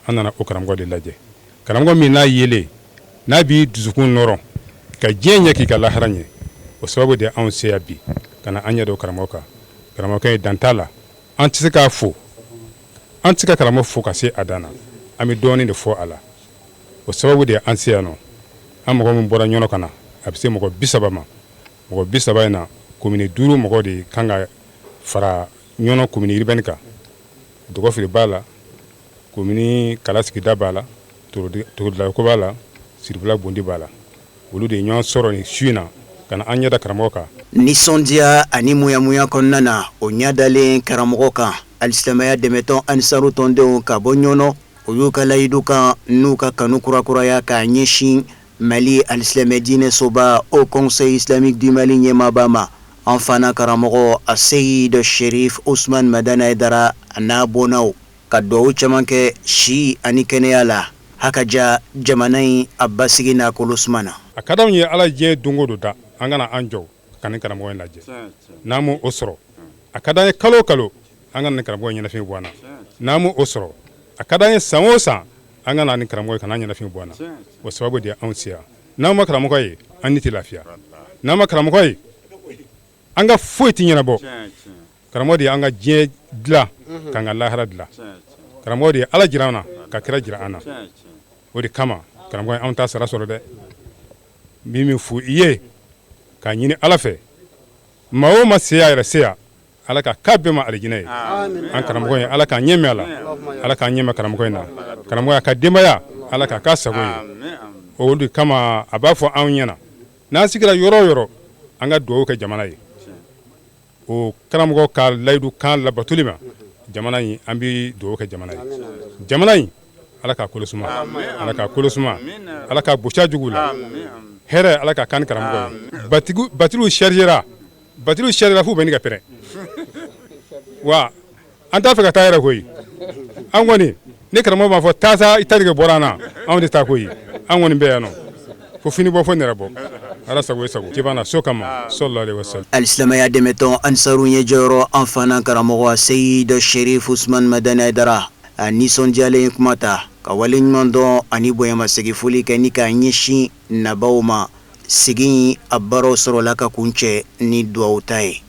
an nana o karamɔgɔ de lajɛ. Karamɔgɔ min n'a yelen n'a b'i dusukun nɔrɔ ka diɲɛ ɲɛ k'i ka lahara ɲɛ, o sababu de anw se yan bi ka na an ɲɛ da o karamɔgɔ kan. Karamɔgɔkɛ ye dan t'a la, an tɛ se k'a fo, an tɛ se ka karamɔgɔ fo ka se a dan na. An bɛ dɔɔnin de fɔ a la, o sababu de an se yan nɔ. An mɔgɔ min bɔra Ɲɔnɔ ka na, a bɛ se mɔgɔ 30 ma. Mɔgɔ 30 in na, commune duuru mɔgɔ de kan ka fara Ɲɔnɔ commune urbaine kan. Dɔgɔfiri b'a la. Komini Kala sigida b'a la, Torodilako b'a la, Sirifila Bondi b'a la. Olu de ye ɲɔgɔn sɔrɔ nin su in na ka na an ɲɛ da karamɔgɔ kan. Nisɔndiya ani muyamuya kɔnɔna na, o ɲɛ dalen karamɔgɔ kan, alisilamɛya dɛmɛtɔn Anisaru tɔndenw ka bɔ Ɲɔnɔ, o y'u ka layidu kan n'u ka kanu kurakuraya k'a ɲɛsin Mali alisilamɛ diinɛ soba Haut Conseil islamique du Mali ɲɛmaaba ma, an fana karamɔgɔ Aseyid Sherif Usman Madani Hayidara a n'a bɔnnaw, ka dugawu caman kɛ si ani kɛnɛya la, haka ja jamana in a basigi n'a kolo suma na. A ka d'anw ye Ala ye diɲɛ don o don da, an ka na an jɔ ka nin karamɔgɔ in lajɛ. N'an m'o sɔrɔ, a ka d'an ye kalo o kalo an ka na nin karamɔgɔ in ɲɛnafin bɔ an na. N'an m'o sɔrɔ, a ka d'an ye san o san an ka na nin karamɔgɔ in ka n'a ɲɛnafin bɔ an na. O sababu de ye anw se yan. N'an ma karamɔgɔ ye, an ni tɛ lafiya. N'an ma karamɔgɔ ye, an ka foyi tɛ ɲɛnabɔ. Karamɔgɔ de ye an ka diɲɛ dilan, k'an ka lahara dilan. Karamɔgɔ de ye Ala jira an na, ka kira jira an na. O de kama karamɔgɔ anw t'a sara sɔrɔ dɛ. N bɛ min fɔ i ye k'a ɲini Ala fɛ, maa o maa se y'a yɛrɛ se yan, Ala ka k'a bɛɛ ma alijinɛ ye. An karamɔgɔ in, Ala k'an ɲɛ mɛn a la, Ala k'an ɲɛ mɛn karamɔgɔ in na. Karamɔgɔ a ka denbaya, Ala k'a k'a sago ye. O de kama a b'a fɔ anw ɲɛna, n'an sigira yɔrɔ o yɔrɔ, an ka dugawu kɛ jamana ye. O karamɔgɔ ka layidu kan labatoli ma jamana in, an bɛ dugawu kɛ jamana ye. Jamana in, Ala k'a kolo suma, Ala k'a kolo suma, Ala k'a gosi a jugu la. Hɛrɛ, Ala k'a k'an ni karamɔgɔ ye. Batiriw chargera, batiriw chargera f'u bɛ ɲini ka pɛrɛn. Wa an t'a fɛ ka taa yɛrɛ koyi. An kɔni, ni karamɔgɔ b'a fɔ taa sa, i ta tigɛ bɔra an na, anw tɛ taa koyi. An kɔni bɛ yan nɔ fo fini bɔ, fo nɛrɛ bɔ. Ala sago i sago ci na so kama sallallahu alaihi wasallam. Alisilamɛya dɛmɛtɔn Ansaru ɲɛ jɔyɔrɔ an fana karamɔgɔ Seyid Sherif Usman Madani Hayidara, a nisɔndiyalen ye kuma ta ka waleɲuman dɔn ani bonyamasegin foli kɛ ni k'a ɲɛsin nabaw ma. Sigi in a baaraw sɔrɔla ka kuncɛ ni dugawu ta ye.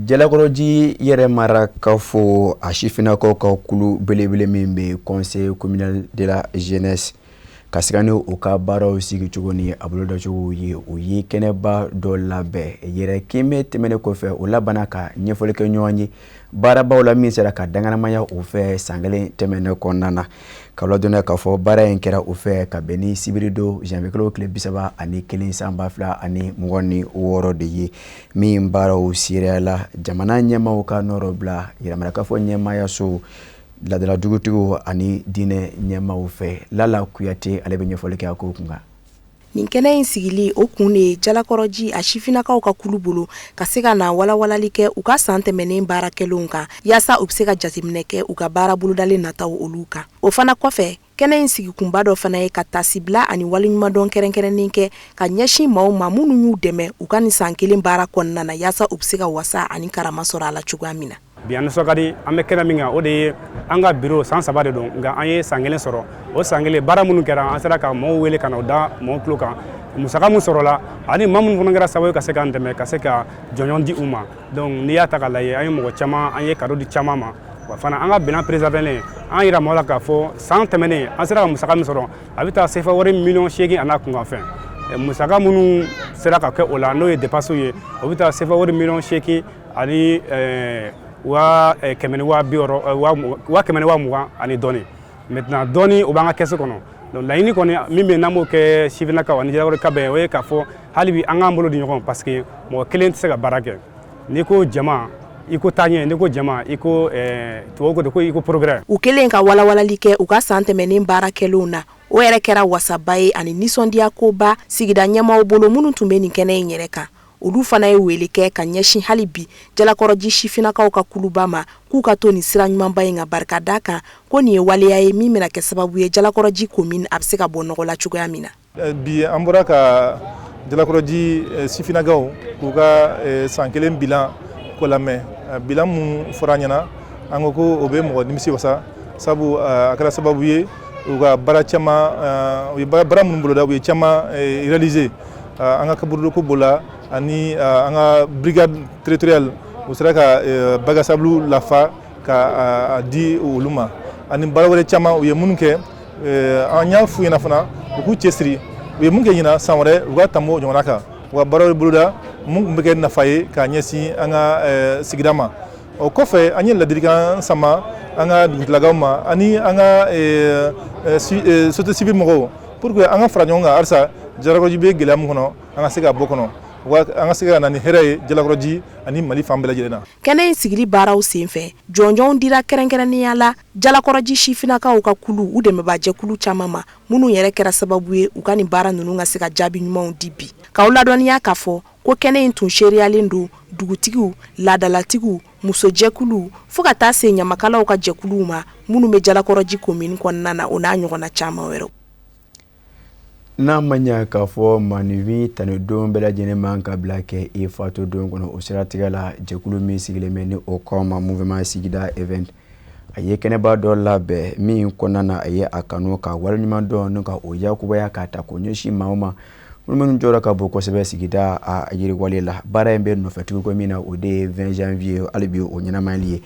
Jalakɔrɔji yɛrɛ mara kafo a sifinnakaw ka kulu belebele min bɛ conseil communal de la jeunesse ka siga ni u ka baaraw sigi cogo ni a bolodacogo ye, u ye kɛnɛba dɔ labɛn yɛrɛ kɛmɛ tɛmɛnen kɔfɛ, o labanna ka ɲɛfɔli kɛ ɲɔgɔn ye baarabaw la min sera ka danganamaya u fɛ san kelen tɛmɛnen kɔnɔna na. Ka ladɔnniya k'a fɔ baara in kɛra u fɛ ka bɛn ni sibiridon janvier kalo tile 31 san 2026 de ye, min baaraw seereyala jamana ɲɛmaaw ka nɔrɔ bila yɛrɛmarakafo ɲɛmaayaso, laadala dugutigiw ani diinɛ ɲɛmaaw fɛ. Lala Kuyate, ale bɛ ɲɛfɔli kɛ a ko kun kan. Nin kɛnɛ in sigili o kun de ye Jalakɔrɔji a sifinnakaw ka kulu bolo ka se ka na walawalali kɛ u ka san tɛmɛnen baara kɛlenw kan, yaasa u bɛ se ka jateminɛ kɛ u ka baara bolodalen nataw olu kan. O fana kɔfɛ, kɛnɛ in sigikunba dɔ fana ye ka taasibila ani waleɲumandɔn kɛrɛnkɛrɛnnen kɛ ka ɲɛsin maaw ma minnu y'u dɛmɛ u ka nin san kelen baara kɔnɔna na, yaasa u bɛ se ka wasa ani karama sɔrɔ a la cogoya min na. Bi an nisɔn ka di, an bɛ kɛnɛ min kan, o de ye an ka biro san 3 de don, nka an ye san kelen sɔrɔ. O san kelen baara minnu kɛra, an sera ka mɔgɔw wele ka na o da mɔgɔw tulo kan, musaka min sɔrɔla ani maa minnu fana kɛra sababu ye ka se k'an dɛmɛ ka se ka jɔnjɔn di u ma. Donc n'i y'a ta k'a lajɛ, an ye mɔgɔ caman, an ye cadeau di caman ma. Wa fana an ka bilan présenté, an yira mɔgɔ la k'a fɔ san tɛmɛnen an sera ka musaka min sɔrɔ, a bɛ taa sefa wari miliyɔn 8 a n'a kunkanfɛn. Musaka minnu sera ka kɛ o la, n'o ye dépenses ye, o bɛ taa sefa wari miliyɔn 8 ani 160 000, 120 000 ani dɔɔni. Maintenant dɔɔni o b'an ka caisse kɔnɔ. Donc laɲini kɔni min bɛ yen, n'an b'o kɛ sifinnakaw ani Jalakɔrɔka bɛɛ, o ye k'a fɔ hali bi an k'an bolo di ɲɔgɔn, parce que mɔgɔ kelen tɛ se ka baara kɛ. N'i ko jama, i ko taaɲɛ, n'i ko jama, i ko tubabu ko ten ko i ko progrès. U kɛlen ka walawalali kɛ u ka san tɛmɛnen baara kɛlenw na, o yɛrɛ kɛra wasaba ye ani nisɔndiya koba sigida ɲɛmaaw bolo minnu tun bɛ nin kɛnɛ in yɛrɛ kan. Olu fana ye wele kɛ ka ɲɛsin hali bi Jalakɔrɔji sifinnakaw ka kuluba ma k'u ka to nin sira ɲumanba in kan, barika da kan ko nin ye waleya ye min bɛna kɛ sababu ye Jalakɔrɔji commune a bɛ se ka bɔ nɔgɔ la cogoya min na. Bi an bɔra ka Jalakɔrɔji sifinnakaw k'u ka san kelen bilan ko lamɛn. Bilan mun fɔra an ɲɛna, an ko ko o bɛ mɔgɔ nimisi wasa, sabu a kɛra sababu ye u ka baara caman, u ye baara minnu boloda, u ye caman réaliser. An ka kaburudo ko b'o la. Ani an ka brigade territoriale, u sera ka bac à sable lafa ka di olu ma, ani baara wɛrɛ caman u ye minnu kɛ. An y'a f'u ɲɛna fana, u k'u cɛsiri. U ye mun kɛ ɲinan, san wɛrɛ u ka tɛmɛ o ɲɔgɔnna kan, u ka baara wɛrɛ boloda mun bɛ kɛ nafa ye k'a ɲɛsin an ka sigida ma. O kɔfɛ, an ye ladilikan sama an ka dugutigilakaw ma ani an ka société civile mɔgɔw, pour que an ka fara ɲɔgɔn kan halisa. Jalakɔrɔji bɛ gɛlɛya min kɔnɔ, an ka se ka bɔ kɔnɔ, an ka se ka na ni hɛrɛ ye Jalakɔrɔji ani Mali fan bɛɛ lajɛlen na. Kɛnɛ in sigili baaraw senfɛ, jɔnjɔnw dira kɛrɛnkɛrɛnnenya la Jalakɔrɔji sifinnakaw ka kulu, u dɛmɛbajɛkulu caman ma, minnu yɛrɛ kɛra sababu ye u ka nin baara ninnu ka se ka jaabi ɲumanw di bi. K'aw ladɔnniya k'a fɔ ko kɛnɛ in tun seereyalen don dugutigiw, laadalatigiw, musojɛkuluw, fo ka taa se ɲamakalaw ka jɛkuluw ma minnu bɛ Jalakɔrɔji komini kɔnɔna na, o n'a ɲɔgɔnna caman wɛrɛw. N'a ma ɲɛ k'a fɔ maaninfin tanudon bɛɛ lajɛlen man ka bila kɛ i fatu don kɔnɔ, o siratigɛ la, jɛkulu min sigilen bɛ ni o kɔ ma Mouvement Sigida Event, a ye kɛnɛba dɔ labɛn min kɔnɔna na a ye a kanu ka waleɲuman dɔn ni ka o yakubaya k'a ta k'o ɲɛsin maaw ma minnu jɔyɔrɔ ka bon kosɛbɛ sigida a yiriwale la. Baara in bɛ nɔfɛtugu ko min na, o de ye 20 janvier hali bi o ɲɛnamayali ye.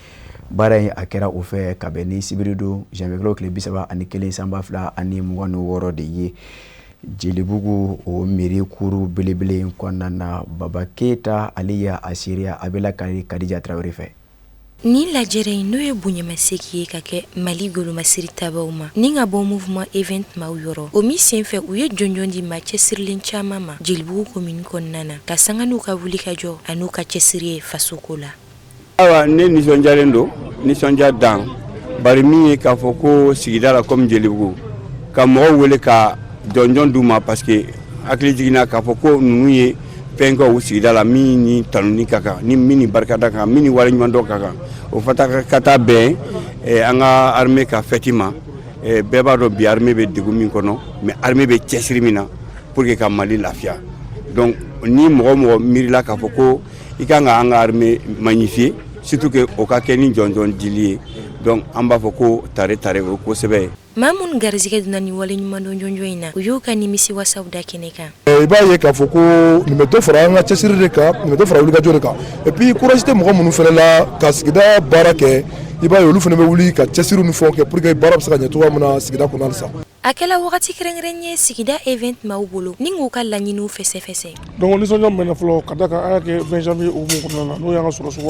Baara in a kɛra o fɛ ka bɛn ni sibiridon janvier kalo tile 31 san 2026 de ye, Jelibugu o miiri kuru belebele in kɔnɔna na. Baba Keyita, ale ye a seereya, a bɛ lakali Kadija Tarawele fɛ. Nin lajɛrɛ in, n'o ye bonyamasegin ye ka kɛ Mali golomasiri tabaw ma ni ka bɔ Mouvement Event maaw yɔrɔ, o min senfɛ u ye jɔnjɔn di maa cɛsirilen caman ma Jelibugu komini kɔnɔna na, ka sanga n'u ka wulikajɔ an'u ka cɛsiri ye fasoko la. Ayiwa, ne nisɔndiyalen don, nisɔndiya dan, bari min ye k'a fɔ ko sigida la komi Jelibugu, ka mɔgɔw wele ka jɔnjɔn d'u ma, parce que hakili jiginna k'a fɔ ko ninnu ye fɛn kɛ u sigida la min ni tanuni ka kan, ni min ni barikada ka kan, min ni waleɲumandɔn ka kan. O fata ka taa bɛn an ka armée ka fête ma. Bɛɛ b'a dɔn bi armée bɛ degun min kɔnɔ, mais armée bɛ cɛsiri min na pour que ka Mali lafiya. Donc ni mɔgɔ mɔgɔ miirila k'a fɔ ko i kan ka an ka armée magnifier, surtout que o ka kɛ ni jɔnjɔn dili ye, donc an b'a fɔ ko tare tare, o kosɛbɛ ye. Maa minnu garisɛgɛ donna ni waleɲumandɔn jɔnjɔn in na, u y'u ka nimisi wasaw da kɛnɛ kan. I b'a ye k'a fɔ ko nin bɛ dɔ fara an ka cɛsiri de kan, nin bɛ dɔ fara wulikajɔ de kan. Et puis courage tɛ mɔgɔ minnu fana la ka sigida baara kɛ, i b'a ye olu fana bɛ wuli ka cɛsiri ni fɛnw kɛ pour que baara bɛ se ka ɲɛ cogoya min na sigida kɔnɔ halisa. A kɛla wagati kɛrɛnkɛrɛn ye Sigida Event maaw bolo ni k'u ka laɲiniw fɛsɛfɛsɛ. Donc nisɔndiya min bɛ na fɔlɔ, ka da kan an y'a kɛ 20 janvier hukumu kɔnɔna na, n'o y'an ka sɔrɔdasiw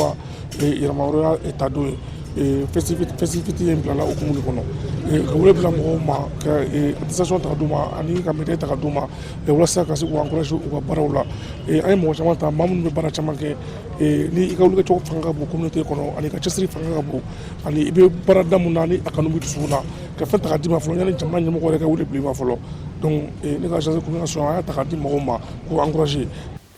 ka yɛrɛmahɔrɔnya ta don ye, festivité in bilala hukumu de kɔnɔ ka wele bila mɔgɔw ma, ka attestation ta ka d'u ma ani ka médaille ta ka d'u ma, walasa ka se k'u encourager u ka baaraw la. An ye mɔgɔ caman ta, maa minnu bɛ baara caman kɛ, ni i ka wulikajɔ fanga ka bon communauté kɔnɔ, ani ka cɛsiri fanga ka bon, ani i bɛ baarada mun na, ni a kanu b'i dusukun na, ka fɛn ta ka d'i ma fɔlɔ yanni jamana ɲɛmɔgɔ yɛrɛ ka wele bila i ma fɔlɔ. Donc ne ka agence de communication, an y'a ta ka di mɔgɔw ma k'u encourager.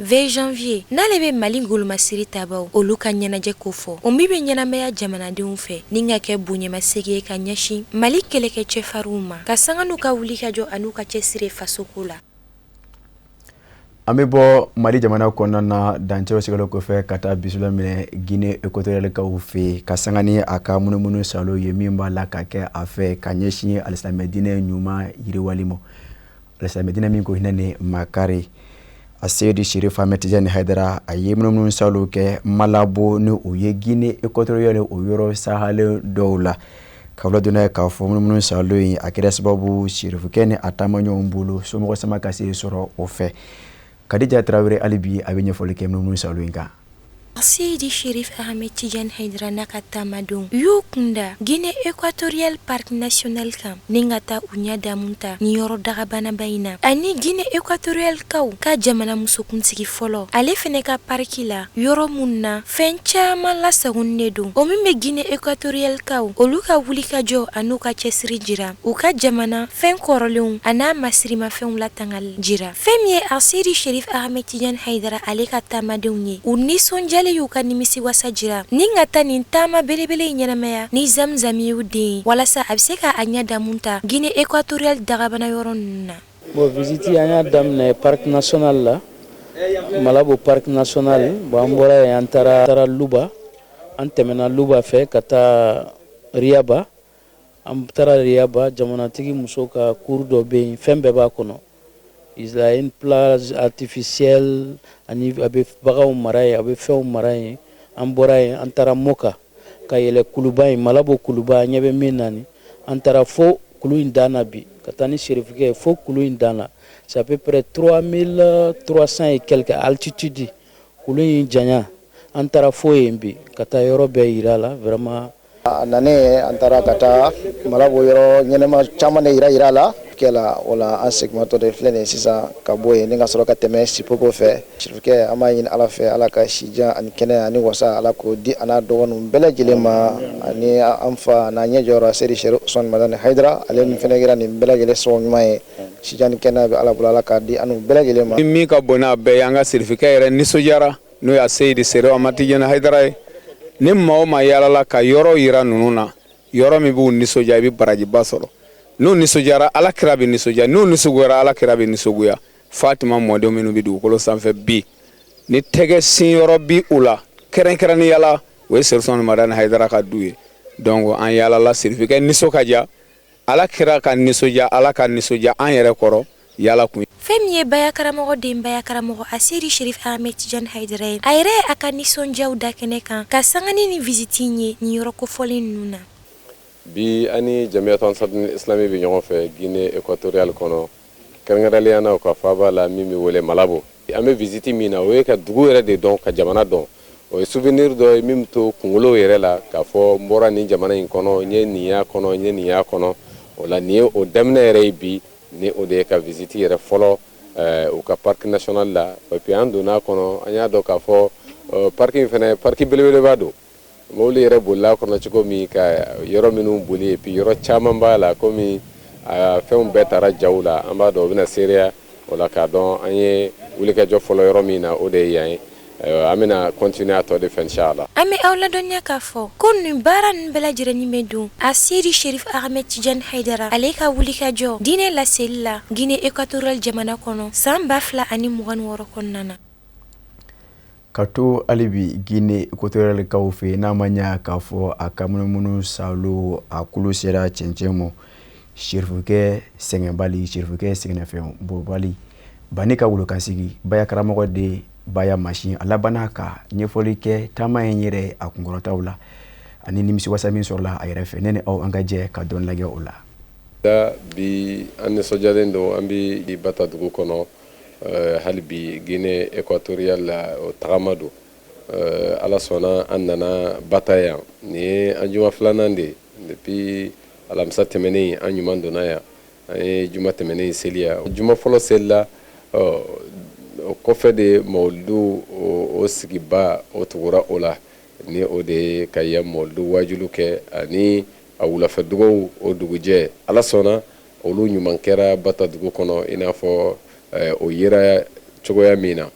20 janvier, n'ale bɛ Mali golomasiri tabaw olu ka ɲɛnajɛ ko fɔ, o min bɛ ɲɛnamaya jamanadenw fɛ ni ka kɛ bonyamasegin ye ka ɲɛsin Mali kɛlɛkɛ cɛfarinw ma, ka sanga n'u ka wulikajɔ an'u ka cɛsiri fasoko la. An bɛ bɔ Mali jamana kɔnɔna na, dancɛw sigalen kɔfɛ, ka taa bisimila minɛ Guinée équatoriale kaw fɛ yen, ka sanga ni a ka munumunu salo ye min b'a la ka kɛ a fɛ ka ɲɛsin alisilamɛ diinɛ ɲuman yiriwali ma, alisilamɛ diinɛ min ko hinɛ ni makari. A Seyidi Sherif Ahmed Tijani Haidara, a ye munumunu salo kɛ Malabo, ni o ye Guinée équatoriale o yɔrɔ sahalen dɔw la. Ka donna k'a fɔ munumunu salo in a kɛra sababu sirifukɛ ni a taamaɲɔgɔn bolo somɔgɔ sama ka se sɔrɔ o fɛ. Kadija Tarawele, hali bi a bɛ ɲɛfɔli kɛ munumunu salo in kan. Seyidi Sherif Ahmed Tidiane Haidara n'a ka taamadenw y'u kunda Guinée équatoriale Parc national kan ni ka taa u ɲɛ damu ta ni yɔrɔ dagabanaba in na, ani Guinée équatoriale kaw ka jamana musokuntigi fɔlɔ, ale fɛnɛ ka pariki la, yɔrɔ mun na fɛn caman lasagonnen don, o min bɛ Guinée équatoriale kaw olu ka wulikajɔ an'u ka cɛsiri jira, u ka jamana fɛn kɔrɔlenw an'a masirimafɛnw latangali jira. Fɛn min ye Aseyidi Sherif Ahmed Tidiane Haidara ale ka taamadenw ye, u nisɔndiyalen y'u ka nimisi wasa jira ni ka taa nin taama belebele in ɲɛnamaya ni Zamzam y'u den ye, walasa a bɛ se ka a ɲɛ damu ta Guinée équatoriale dagabana yɔrɔ ninnu na. Bon, visite an y'a daminɛ parc national la, Malabo Parc national. Bon, an bɔra yen, an taara Luba, an tɛmɛna Luba fɛ ka taa Riyaba. An taara Riyaba, jamanatigi muso ka cour dɔ bɛ yen, fɛn bɛɛ b'a kɔnɔ. Il a une plage artificielle ani a bɛ baganw mara yen, a bɛ fɛnw mara yen. An bɔra yen, an taara Moka ka yɛlɛ kuluba in, Malabo kuluba, an ɲɛ bɛ min na nin. An taara fo kulu in dan na bi, ka taa ni serifukɛ ye fo kulu in dan na. C'est à peu près 3300 et quelques altitude, kulu in janya. An taara fo yen bi ka taa yɔrɔ bɛɛ yira la vraiment. A nanen, an taara ka taa Malabo yɔrɔ ɲɛnɛma caman de yira la kɛ la. O la, an segimatɔ de filɛ nin ye sisan ka bɔ yen ni ka sɔrɔ ka tɛmɛ Sipopo fɛ. Sirifukɛ, an b'a ɲini Ala fɛ, Ala ka sijan ani kɛnɛya ani wasa, Ala k'o di a n'a dɔgɔninw bɛɛ lajɛlen ma, ani an fa n'a ɲɛ jɔyɔrɔ Seyidi Sɛri Usumani Madani Hayidara, ale min fana kɛra nin bɛɛ lajɛlen sababu ɲuman ye. Sijan ni kɛnɛya bɛ Ala bolo, Ala k'a di an n'u bɛɛ lajɛlen ma. Ni min ka bon n'a bɛɛ ye, an ka sirifukɛ yɛrɛ nisɔndiyara, n'o y'a Seyidi Sɛri Amadu Tijani Hayidara ye. Ni maa o maa yaalala ka yɔrɔ yira ninnu na, yɔrɔ min b'u nisɔndiya, i bɛ barajiba sɔrɔ. N'u nisɔndiyara, Ala kira bɛ nisɔndiya. N'u nisɔngoyara, Ala kira bɛ nisɔngoya. Fatima mɔdenw minnu bɛ dugukolo sanfɛ bi, ni tɛgɛ sin yɔrɔ bi u la kɛrɛnkɛrɛnnenya la, o ye Sɛri Usumani Madani Hayidara ka du ye. Donc an yaalala, sirifikɛ nisɔn ka diya, Ala kira ka nisɔndiya, Ala ka nisɔndiya an yɛrɛ kɔrɔ yala kun. Fɛn min ye baya karamɔgɔ den baya karamɔgɔ Aseri Sherif Ahmed Tidiane Haidara ye, a yɛrɛ ye a ka nisɔndiyaw da kɛnɛ kan ka sanga ni nin visite in ye nin yɔrɔ kofɔlen ninnu na. Bi an ni Jamiyatu Ansarudini Islami bɛ ɲɔgɔn fɛ Guinée équatoriale kɔnɔ, kɛrɛnkɛrɛnnenya na u ka faaba la min bɛ wele Malabo. An bɛ visite min na, o ye ka dugu yɛrɛ de dɔn, ka jamana dɔn. O ye souvenir dɔ ye min bɛ to kunkolo yɛrɛ la k'a fɔ n bɔra nin jamana in kɔnɔ, n ye nin y'a kɔnɔ, n ye nin y'a kɔnɔ. O la, nin ye o daminɛ yɛrɛ ye bi, ni o de ye ka visite yɛrɛ fɔlɔ u ka parc national la. Et puis an donna a kɔnɔ, an y'a dɔn k'a fɔ parc in fana, parc belebeleba don. Mobili yɛrɛ bolila kɔnɔ cogo min, ka yɔrɔ minnu boli, et puis yɔrɔ caman b'a la, komi a fɛnw bɛɛ taara jaw la, an b'a dɔn o bɛna seereya o la k'a dɔn an ye wulikajɔ fɔlɔ yɔrɔ min na, o de ye yan ye. An bɛna continuer a tɔ de fɛ inchallah. An bɛ aw ladɔnniya k'a fɔ ko nin baara ninnu bɛɛ lajɛlen bɛ don a Seyidi Sherif Ahmed Tidiane Haidara, ale ka wulikajɔ diinɛ laseli la Guinée équatoriale jamana kɔnɔ san 2026 kɔnɔna na. Ka to hali bi Guinée équatoriale kaw fɛ, n'a ma ɲa k'a fɔ a ka munumunu salo a kulu sera cɛncɛn ma, sirifukɛ sɛgɛnbali, sirifukɛ sɛgɛnnafɛn bɔbali bani ka wolokansigi baya karamɔgɔ de baya masin, a labanna ka ɲɛfɔli kɛ taama in yɛrɛ a kunkɔrɔtaw la ani nimisiwasa min sɔrɔla a yɛrɛ fɛ. Ne ni aw, an ka jɛ ka dɔn lajɛ o la. Bi an nisɔndiyalen don, an bɛ Bata dugu kɔnɔ hali bi Guinée équatoriale la, o tagama don. Ala sɔnna, an nana Bata yan, nin ye an juma filanan de ye. Depuis alamisa tɛmɛnen an ɲuman donna yan, an ye juma tɛmɛnen seli yan. Juma fɔlɔ selila, o kɔfɛ de mawuludu o sigiba o tugura o la, ni o de ye ka yan mawuludu wajulu kɛ ani a wulafɛ dugaw o dugujɛ. Ala sɔnna, olu ɲuman kɛra Bata dugu kɔnɔ i n'a fɔ o yera cogoya min na.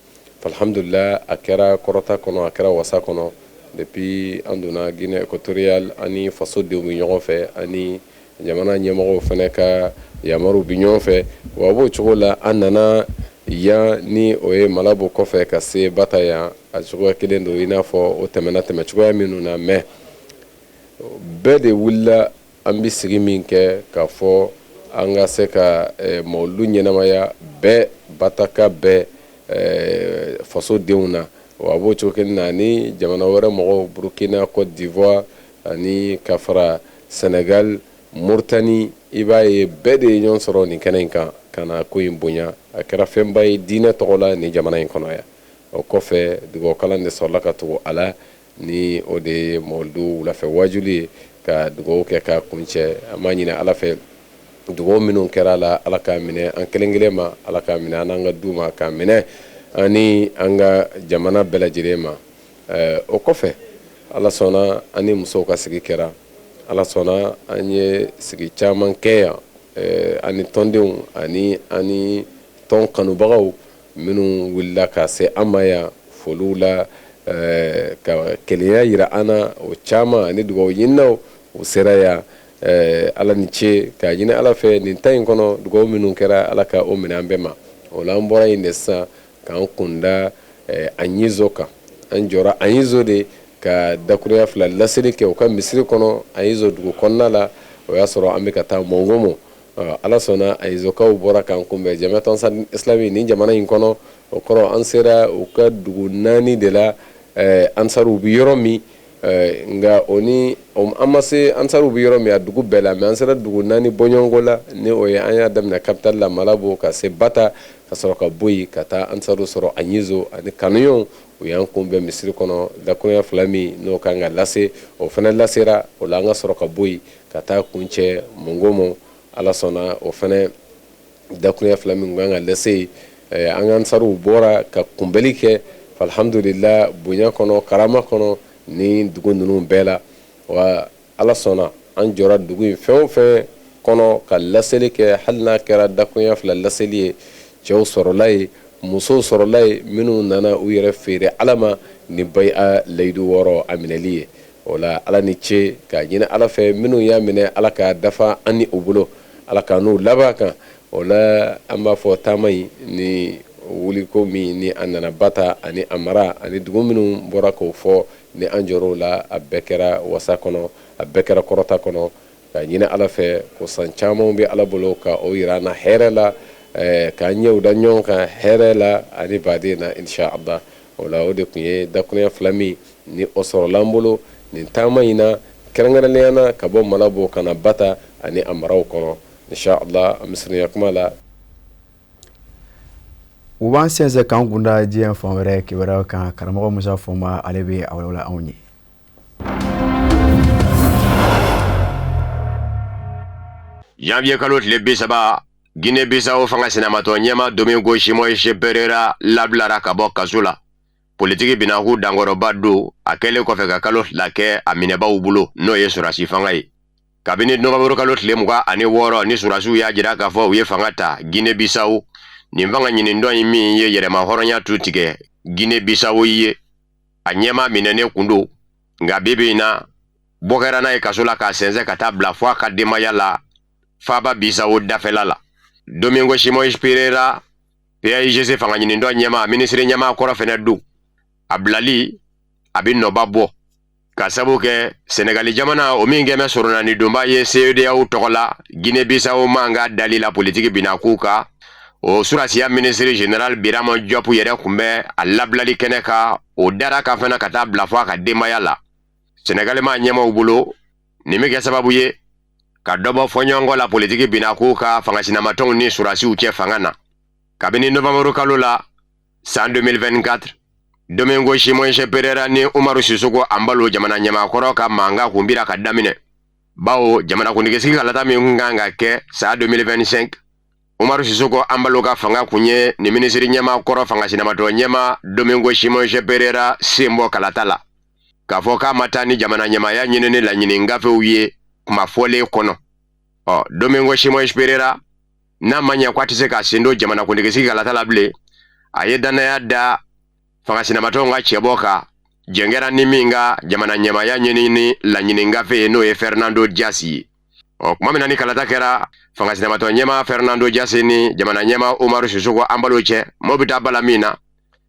Alhamdulillah, a kɛra kɔrɔta kɔnɔ, a kɛra wasa kɔnɔ. Depuis an donna Guinée équatoriale, ani fasodenw bɛ ɲɔgɔn fɛ, ani jamana ɲɛmɔgɔw fana ka yamaruw bɛ ɲɔgɔn fɛ. Wa b'o cogo la, an nana yan ni o ye Malabo kɔfɛ ka se Bata yan, a cogoya kelen don i n'a fɔ o tɛmɛna tɛmɛ cogoya minnu na. Mais bɛɛ de wulila, an bɛ sigi min kɛ k'a fɔ an ka se ka mawuludu ɲɛnamaya bɛɛ Bataka bɛɛ fasodenw na. Wa a b'o cogo kelen na ni jamana wɛrɛ mɔgɔw, Burukina, Côte d'Ivoire ani ka fara Sénégal, Mauritanie, i b'a ye bɛɛ de ye ɲɔgɔn sɔrɔ nin kɛnɛ in kan ka na ko in bonya. A kɛra fɛnba ye diinɛ tɔgɔ la nin jamana in kɔnɔ yan. O kɔfɛ, dugawukalan de sɔrɔla ka tugu a la, ni o de ye mawuludu wulafɛ wajuli ye, ka dugawu kɛ k'a kuncɛ. An b'a ɲini Ala fɛ, dugawu minnu kɛra a la, Ala k'a minɛ an kelen kelen ma, Ala k'a minɛ an n'an ka du ma, k'a minɛ ani an ka jamana bɛɛ lajɛlen ma. O kɔfɛ, Ala sɔnna, an ni musow ka sigi kɛra. Ala sɔnna, an ye sigi caman kɛ yan, ani tɔndenw ani tɔn kanubagaw minnu wulila ka se an ma yan foliw la, ka kelenya yira an na, o caman ani dugawu ɲininaw, u sera yan. Ala ni ce, k'a ɲini Ala fɛ nin ta in kɔnɔ, dugawu minnu kɛra, Ala ka o minɛ an bɛɛ ma. O la, an bɔra yen de sisan k'an kunda Aɲizo kan. An jɔra Aɲizo de ka dakuruya fila laseli kɛ u ka misiri kɔnɔ Aɲizo dugu kɔnɔna la. O y'a sɔrɔ an bɛ ka taa Mɔngomo. Ala sɔnna, Ayizokaw bɔra k'an kunbɛn, Jamiatu Ansar Islami nin jamana in kɔnɔ. O kɔrɔ, an sera u ka dugu 4 de la, Ansaruw bɛ yɔrɔ min. Nka o ni an ma se Ansaruw bɛ yɔrɔ min a dugu bɛɛ la, mais an sera dugu 4 bɔɲɔgɔnko la. Ni o ye, an y'a daminɛ capitale la, Malabo, ka se Bata, ka sɔrɔ ka bɔ yen ka taa Ansaru sɔrɔ Aɲizo ani Kanuɲɔgɔn. U y'an kunbɛn misiri kɔnɔ. Dakurunya fila min n'o kan ka lase, o fana lasera. O la, an ka sɔrɔ ka bɔ yen ka taa kuncɛ Mongomo. Ala sɔnna, o fana dakurunya fila min kan ka lase, an ka Ansaruw bɔra ka kunbɛli kɛ, alhamdulillah, bonya kɔnɔ, karama kɔnɔ, ni dugu ninnu bɛɛ la. Wa Ala sɔnna, an jɔra dugu in fɛn o fɛn kɔnɔ ka laseli kɛ, hali n'a kɛra dakurunya fila laseli ye, cɛw sɔrɔla ye, musow sɔrɔla ye, minnu nana u yɛrɛ feere Ala ma ni bayi'a layidu 6 a minɛli ye. O la, Ala ni ce, k'a ɲini Ala fɛ, minnu y'a minɛ, Ala k'a dafa an ni u bolo, Ala ka n'u laban kan. O la, an b'a fɔ taama in ni wuliko min ni a nana Bata ani a mara ani dugu minnu bɔra k'o fɔ, ni an jɔr'o la, a bɛɛ kɛra wasa kɔnɔ, a bɛɛ kɛra kɔrɔta kɔnɔ. Ka ɲini Ala fɛ ko san caman bɛ Ala bolo ka o yira an na hɛrɛ la, k'an ɲɛw da ɲɔgɔn kan hɛrɛ la ani baden na, insha Allah. O la, o de tun ye dakurunya fila min ni o sɔrɔla an bolo nin taama in na, kɛrɛnkɛrɛnnenya na ka bɔ Malabo ka na Bata ani a maraw kɔnɔ, insha Allah. An bɛ surunya kuma la. U b'an sɛnsɛn k'an kunda diɲɛ fan wɛrɛ kibaruyaw kan. Karamɔgɔ Musa Fɔnba, ale bɛ a walawala anw ye. Janvier kalo tile 30, Guinée Bissau fanga sinamatɔ ɲɛma Domingo Simoes Pereira labilara ka bɔ kaso la. Politiki binakun dankɔrɔba don, a kɛlen kɔfɛ ka kalo 2 kɛ a minɛbaw bolo, n'o ye sɔrɔdasi fanga ye. Kabini novembre kalo tile 26, ni sɔrɔdasiw y'a jira k'a fɔ u ye fanga ta Guinée Bissau, nin fanga ɲinindɔn in min ye yɛrɛma hɔrɔnya tu tigɛ Guinée Bissau ye, a ɲɛma minɛnen kun don. Nka bi bi in na, bɔ kɛra n'a ye kaso la k'a sɛnsɛn ka taa bila fo a ka denbaya la faaba Bissau dafɛla la. Domingo Simoes Pereira, PAIGC fanga ɲinindɔn ɲɛma, minisiri ɲɛma kɔrɔ fɛnɛ don, a bilali a bɛ nɔba bɔ ka sabu kɛ Senegali jamana, o min kɛmɛ soronani donba ye CEDEAO tɔgɔ la Guinée Bissau mankan dali la politiki binakun kan. O surasiya minisiri général Birama Diop yɛrɛ kun bɛ a labilali kɛnɛ kan. O dara kan fana ka taa bila fo a ka denbaya la. Senegali ma ɲɛmaw bolo, nin bɛ kɛ sababu ye ka dɔ bɔ fɔɲɔgɔnkɔ la politiki binakun ka fanga sinamatɔnw ni surasiw cɛ fanga na. Kabini novembre kalo la san 2024, Domingo Simoes Pereira ni Umaru Sissoco Embalo jamana ɲɛmaakɔrɔ ka mankan kun bira ka daminɛ, bawo jamanakuntigisigi kalata min kun kan ka kɛ san 2025, Umaru Sissoco Embalo ka fanga kun ye ni minisiri ɲɛmaa kɔrɔ, fanga sinamatɔ ɲɛmaa Domingo Simoes Pereira sen bɔ kalata la, k'a fɔ k'a ma taa ni jamana ɲɛmaaya ɲinini laɲini gafew ye kuma fɔlen kɔnɔ. Ɔ Domingo Simoes Pereira, n'a ma ɲɛ k'a tɛ se ka sen don jamanakuntigisigi kalata la bilen, a ye dannaya da fanga sinamatɔnw ka cɛbɔ kan, jɛn kɛra ni min ka jamana ɲɛmaaya ɲinini laɲini gafe ye, n'o ye Fernando Dias ye. Ɔ tuma min na ni kalata kɛra fanga sinamatɔ ɲɛmaa Fernando Dias ni jamana ɲɛmaa Umaru Sissoco Embalo cɛ, mɔɔ bɛ taa bala min na,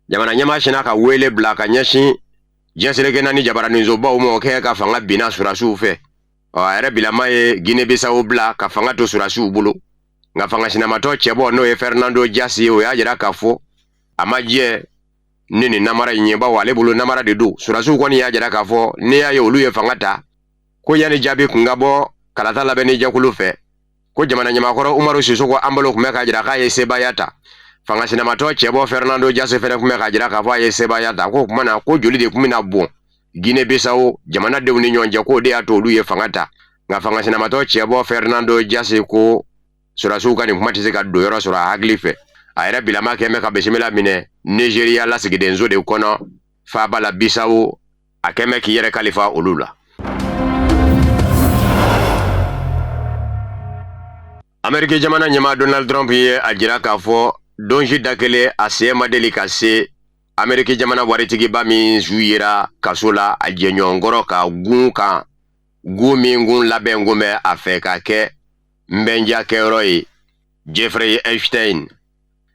jamana ɲɛmaa sinna ka wele bila ka ɲɛsin diɲɛ seleke naani jabaraninsobaw ma, o kɛ ka fanga binna surasiw fɛ. Ɔ a yɛrɛ bilama ye Guinée Bissau bila ka fanga to surasiw bolo. Nka fanga sinamatɔ cɛbɔ, n'o ye Fernando Dias ye, o y'a jira k'a fɔ a ma jɛ ni nin namara in ye, bawo ale bolo namara de don. Surasiw kɔni y'a jira k'a fɔ n'i y'a ye olu ye fanga ta, ko yanni jaabi kun ka bɔ kalata labɛnni jɛkulu fɛ, ko jamana ɲɛmaakɔrɔ Umaru Sissoco Embalo tun bɛ k'a jira k'a ye sebaaya ta, fanga sinamatɔ cɛbɔ Fernando Dias fɛnɛ tun bɛ k'a jira k'a fɔ a ye sebaaya ta, ko o tuma na ko joli de tun bɛna bɔn Guinée Bissau jamanadenw ni ɲɔgɔn cɛ, k'o de y'a to olu ye fanga ta. Nka fanga sinamatɔ cɛbɔ Fernando Dias ko surasiw ka nin kuma tɛ se ka don yɔrɔ sɔrɔ a hakili fɛ. A yɛrɛ bilama kɛn bɛ ka bisimila minɛ Nigeria lasigidenso de kɔnɔ faaba la Bissau, a kɛn bɛ k'i yɛrɛ kalifa olu la. Ameriki jamana ɲɛmaa Donald Trump ye a jira k'a fɔ don si da kelen a sen ma deli ka se Ameriki jamana waritigiba min su yera kaso la a jɛɲɔgɔnkɔrɔ ka gun kan, gun min kun labɛn kun bɛ a fɛ ka kɛ nbɛnja kɛyɔrɔ ye, Jeffrey Epstein,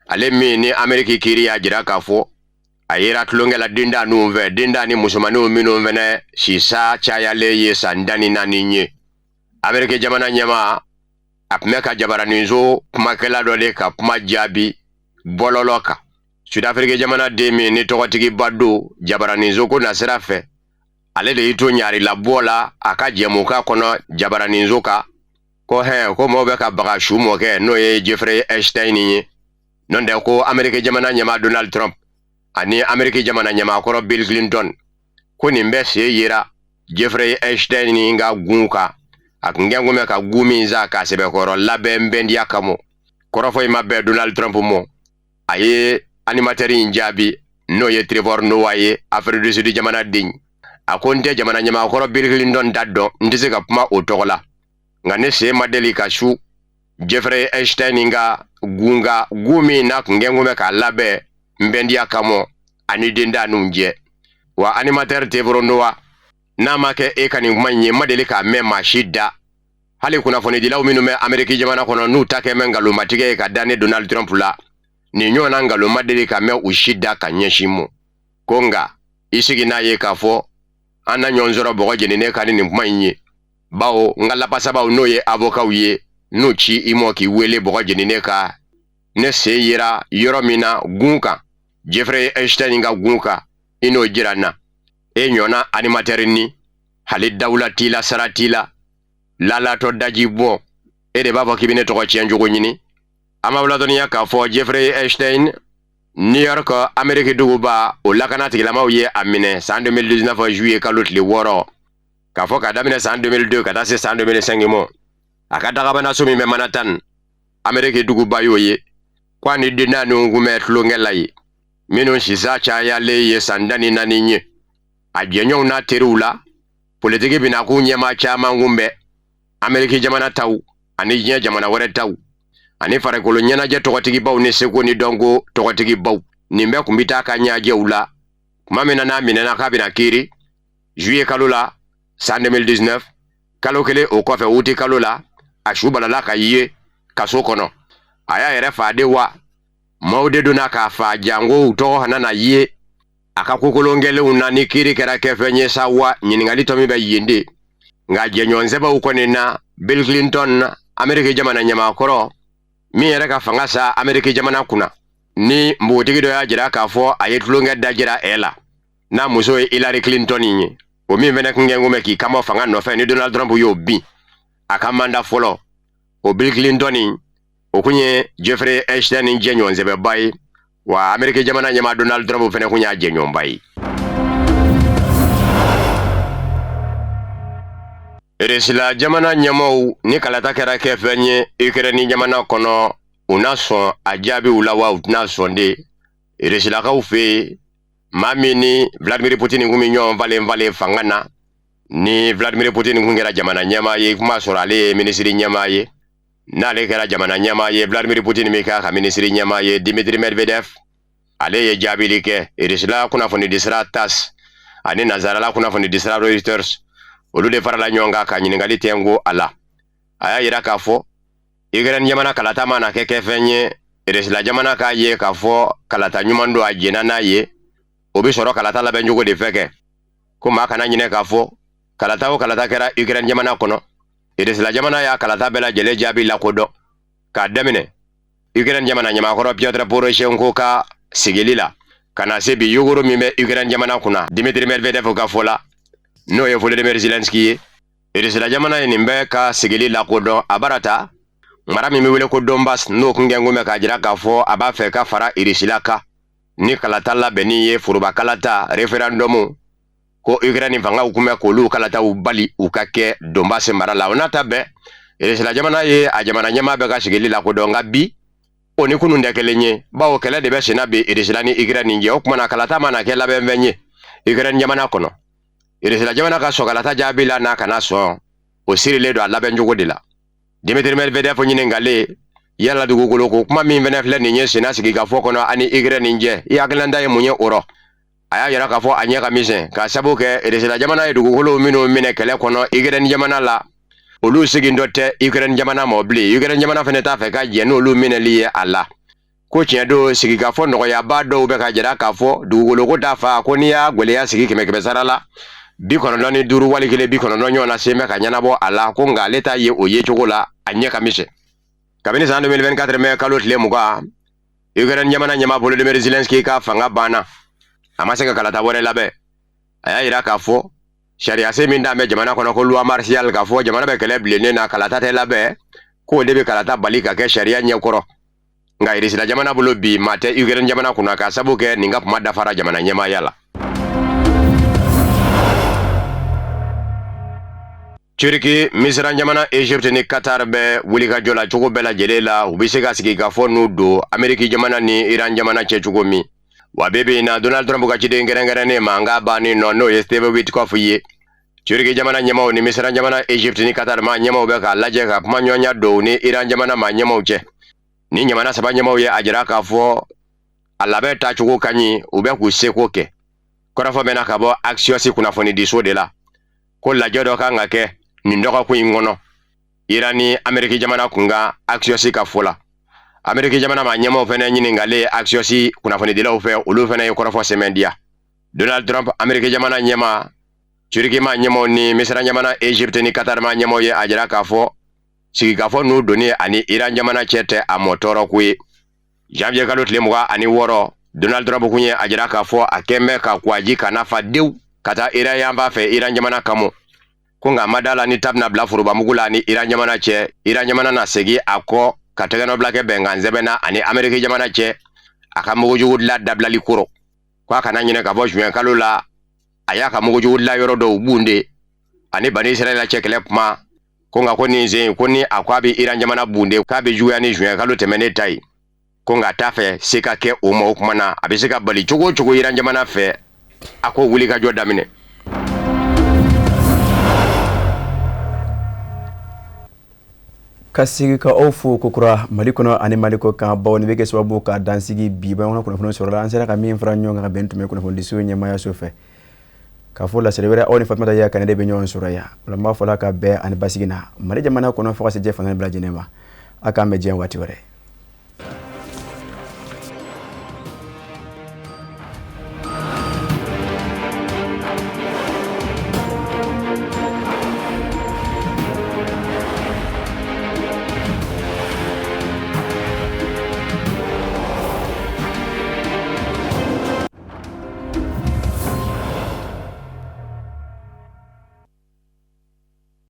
ale min ni Ameriki kiiri y'a jira k'a fɔ a yera tulonkɛ la dentan ninnu fɛ, dentan ni musomanninw minnu fɛnɛ sisa cayalen ye san 14 ye. Ameriki jamana ɲɛmaa A tun bɛ ka jabaraninso kumakɛla dɔ de ka kuma jaabi bɔlɔlɔ kan. Sudafiriki jamana den min ni tɔgɔtigiba don jabaraninso ko nasira fɛ, ale de y'i to ɲaarilabɔ la a ka jɛmukan kɔnɔ jabaraninso kan ko hɛn ko mɔgɔw bɛ ka baga su mɔkɛ n'o ye Jeffrey Epstein ye. N'o tɛ ko Ameriki jamana ɲɛmaa Donald Trump ani Ameriki jamana ɲɛmaakɔrɔ Bill Clinton ko nin bɛɛ sen yera Jeffrey Epstein ka gun kan. A kun kɛn kun bɛ ka gun min sa k'a sɛbɛkɔrɔ labɛn bɛndiya kama. Kɔrɔfɔ in ma bɛn Donald Trump ma, a ye animateur in jaabi n'o ye Trevor Noah ye, Afrique du Sud jamana den. A ko n tɛ jamana ɲɛmaakɔrɔ Bill Clinton da dɔn, n tɛ se ka kuma o tɔgɔ la, nka ne sen ma deli ka su Jeffrey Epstein ka gun kan, gun min n'a kun kɛn kun bɛ k'a labɛn nbɛndiya kama ani denda ninnu jɛ. Wa animateur Trevor Noah, n'a ma kɛ e ka nin kuma in ye, n ma deli k'a mɛn maa si da, hali kunnafonidilaw minnu bɛ Ameriki jamana kɔnɔ n'u ta kɛ mɛn nkalonmatigɛ ye ka da ne Donald Trump la, nin ɲɔgɔnna nkalon ma deli ka mɛn u si da ka ɲɛsin mɔ. Ko nka i sigi n'a ye k'a fɔ an na ɲɔgɔn sɔrɔ bɔgɔ jeninen kan ni nin kuma in ye, bawo n ka lapasabaw n'o ye avokaw ye n'u ci i mɔ k'i wele bɔgɔ jeninen kan, ne sen yera yɔrɔ min na gun kan, Jeffrey Epstein ka gun kan, i n'o jira n na. E ɲɔgɔnna animateur ni hali dawula t'i la, sara t'i la, lalatɔ daji bɔ, e de b'a fɔ k'i bɛ ne tɔgɔ tiɲɛ cogo ɲini. An b'aw ladɔnniya k'a fɔ Jeffrey Epstein, New York Ameriki duguba o lakana tigilamaw ye a minɛ san 2019 juillet kalo tile 6, k'a fɔ k'a daminɛ san 2002 ka taa se san 2005 mɔ, a ka dagabanaso min bɛ Manhattan Ameriki duguba y'o ye, ko a ni den ninnu kun bɛ tulonkɛ la ye minnu sisa cayalen ye san 14 ye. A jɛɲɔgɔnw n'a teriw la politiki binakun ɲɛmaa caman kun bɛ Ameriki jamana taw ani diɲɛ jamana wɛrɛ taw ani farikolo ɲɛnajɛ tɔgɔtigibaw ni seko ni dɔnko tɔgɔtigibaw, nin bɛɛ kun bɛ taa ka ɲɛjɛw la. Tuma min na n'a minɛna k'a bɛna kiiri juillet kalo la san 2019, kalo kelen o kɔfɛ wuti kalo la, a su balala ka ye kaso kɔnɔ. A y'a yɛrɛ fa de wa maaw de donna k'a fa janko u tɔgɔ kana na ye a ka kokolonkɛlenw na ni kiiri kɛra kɛfɛn ye sa wa ɲininkali tɔ min bɛ yen de. Nka jɛɲɔgɔn sɛbɛw kɔni na Bill Clinton, Ameriki jamana ɲɛmaakɔrɔ min yɛrɛ ka fanga sa Ameriki jamana kunna, ni npogotigi dɔ y'a jira k'a fɔ a ye tulonkɛ dajira ɛ la n'a muso ye Hillary Clinton ye, o min fɛnɛ kun kɛn kun bɛ k'i kanbɔ fanga nɔfɛ ni Donald Trump y'o bin a ka manda fɔlɔ, o Bill Clinton o kun ye Jeffrey Epstein jɛɲɔgɔn sɛbɛba ye, wa Ameriki jamana ɲɛmaa Donald Trump fɛnɛ kun y'a jɛɲɔgɔnba ye. Irisila jamana ɲɛmaaw ni kalata kɛra kɛfɛn ye Ukraine jamana kɔnɔ, u na sɔn a jaabiw la wa u tɛna sɔn de. Irisilakaw fɛ yen, maa min ni Vladimir Putin kun bɛ ɲɔgɔn falen falen fanga na, ni Vladimir Putin kun kɛra jamana ɲɛmaa ye, i kun b'a sɔrɔ ale ye minisiri ɲɛmaa ye. N'ale kɛra jamana ɲɛmaa ye, Vladimir Putin bɛ k'a ka minisiri ɲɛmaa ye. Dimitri Medvedev, ale ye jaabili kɛ Irisila kunnafonidisira TASS ani nansarala kunnafonidisira Reuters, olu de farala ɲɔgɔn kan ka ɲininkali tɛnko a la. A y'a yira k'a fɔ Ukraine jamana kalata mana kɛ kɛfɛn ye, Irisila jamana k'a ye k'a fɔ kalata ɲuman don, a jɛnna n'a ye, o bɛ sɔrɔ kalata labɛncogo de fɛ kɛ. Ko maa kana ɲinɛ k'a fɔ kalata o kalata kɛra Ukraine jamana kɔnɔ, Irisila jamana y'a kalata bɛɛ lajɛlen jaabi lakodɔn k'a daminɛ Ukraine jamana ɲɛmaakɔrɔ Piotr Poroshenko ka sigili la ka na se bi yogoro min bɛ Ukraine jamana kunna Dimitri Medvedev ka fɔ la, n'o ye Volodymyr Zelensky ye. Irisila jamana ye nin bɛɛ ka sigili lakodɔn. A barata mara min bɛ wele ko Donbass, n'o kun kɛn kun bɛ k'a jira k'a fɔ a b'a fɛ ka fara Irisila kan ni kalata labɛnni ye, foroba kalata référendum, ko Ukraine fangaw kun bɛ k'olu kalataw bali u ka kɛ Donbass mara la. O n'a ta bɛɛ, Irisila jamana ye a jamana ɲɛmaa bɛɛ ka sigili lakodɔn. Nka bi o ni kunun tɛ kelen ye, bawo kɛlɛ de bɛ senna bi Irisila ni Ukraine cɛ. O tuma na kalata mana kɛ labɛnfɛn ye Ukraine jamana kɔnɔ, Irisila jamana ka sɔn kalata jaabi la n'a kana sɔn, o sirilen don a labɛncogo de la. Dimitri Medvedev ɲininkalen yala dugukolo ko kuma min fɛnɛ filɛ nin ye senna sigikafɔ kɔnɔ ani Ukraine cɛ, i hakilinata ye mun ye o rɔ? A y'a yira k'a fɔ a ɲɛ ka misɛn, k'a sabu kɛ Irisila jamana ye dugukolo minnu minɛ kɛlɛ kɔnɔ Ukraine jamana la, olu segintɔ tɛ Ukraine jamana ma bilen. Ukraine jamana fɛnɛ t'a fɛ ka jɛn n'olu minɛli ye a la. Ko tiɲɛ don, sigikafɔ nɔgɔyaba dɔw bɛ ka jira k'a fɔ dugukoloko ta fa, ko n'i y'a gwɛlɛya sigi kɛmɛ kɛmɛ sara la 95 wali kelen 90 ɲɔgɔn na sen bɛ ka ɲɛnabɔ a la. Ko nka ale t'a ye o ye cogo la, a ɲɛ ka misɛn. Kabini san 2024 mɛ kalo tile 20, Ukraine jamana ɲɛmaa Volodymyr Zelensky ka fanga banna, a ma se ka kalata wɛrɛ labɛn. A y'a jira k'a fɔ sariyasen min dalen bɛ jamana kɔnɔ ko loi martiale, k'a fɔ jamana bɛ kɛlɛ bilennen na, kalata tɛ labɛn, k'o de bɛ kalata bali ka kɛ sariya ɲɛkɔrɔ. Nka Irisila jamana bolo bi, maa tɛ Ukraine jamana kunna k'a sabu kɛ nin ka kuma dafara jamana ɲɛmaaya la. Turki, Misira jamana, Egypte ni Qatar bɛ wulikajɔ la cogo bɛɛ lajɛlen la, u bɛ se ka sigikafɔ n'u don Ameriki jamana ni Iran jamana cɛ cogo min. Wa bi bi in na, Donald Trump ka ciden kɛrɛnkɛrɛnnen mankan bannen nɔ, n'o ye Steve Witkoff ye. Turki jamana ɲɛmaaw ni Misira jamana, Egypte ni Qatar maa ɲɛmaaw bɛ k'a lajɛ ka kuma ɲɔgɔnya don ni Iran jamana maa ɲɛmaaw cɛ. Ni jamana saba ɲɛmaaw ye a jira k'a fɔ a labɛn taacogo ka ɲi, u bɛ k'u seko kɛ. Kɔrɔfɔ bɛ na ka bɔ Axios kunnafonidiso de la ko lajɛ dɔ kan ka kɛ nin dɔgɔkun in kɔnɔ Iran ni Ameriki jamana kunkan. Axios ka fɔ la, Ameriki jamana maa ɲɛmaaw fɛnɛ ɲininkalen Axios kunnafonidilaw fɛ, olu fɛnɛ ye kɔrɔfɔ sɛmɛndiya. Donald Trump, Ameriki jamana ɲɛmaa, Turki maa ɲɛmaaw ni Misira jamana, Egypte ni Qatar maa ɲɛmaaw ye a jira k'a fɔ sigikafɔ n'u donni ani Iran jamana cɛ tɛ a mɔ tɔɔrɔ ko ye. Janvier kalo tile 26, Donald Trump kun ye a jira k'a fɔ a kɛn bɛ ka kwaji kana fa dewu ka taa Iran yanfan fɛ Iran jamana kama, ko nka ma da la ni ta bɛna bila forobamugu la ni Iran jamana cɛ, Iran jamana na segin a kɔ ka tɛgɛnɔbila kɛ bɛnkan sɛbɛn na ani Ameriki jamana cɛ a ka mugujugu dilan dabilali kɔrɔ, ko a kana ɲinɛ k'a fɔ juin kalo la a y'a ka mugujugu dilan yɔrɔ dɔw bunde ani bani Israɛla cɛ kɛlɛ kuma, ko nka ko nin sen ko ni a ko a bɛ Iran jamana bunde k'a bɛ juguya ni juin kalo tɛmɛnen ta ye, ko nka t'a fɛ se ka kɛ o ma. O kuma na, a bɛ se ka bali cogo o cogo Iran jamana fɛ, a ko wulikajɔ daminɛ. Ka sigi ka aw fo kokura Mali kɔnɔ ani Mali kɔ kan, bawo nin bɛ kɛ sababu ka dansigi bi bamanan kunnafoni sɔrɔla an sera ka min fara ɲɔgɔn kan ka bɛn tun bɛ kunnafonidiso ɲɛmaayaso fɛ k'a fɔ laseli wɛrɛ, aw ni Fatumata Yaya Kane de bɛ ɲɔgɔn sɔrɔ yan. O la n b'a fɔ la ka bɛn ani basigi na Mali jamana kɔnɔ fo ka se diɲɛ fan bɛɛ lajɛlen ma. A k'an bɛn diɲɛ waati wɛrɛ.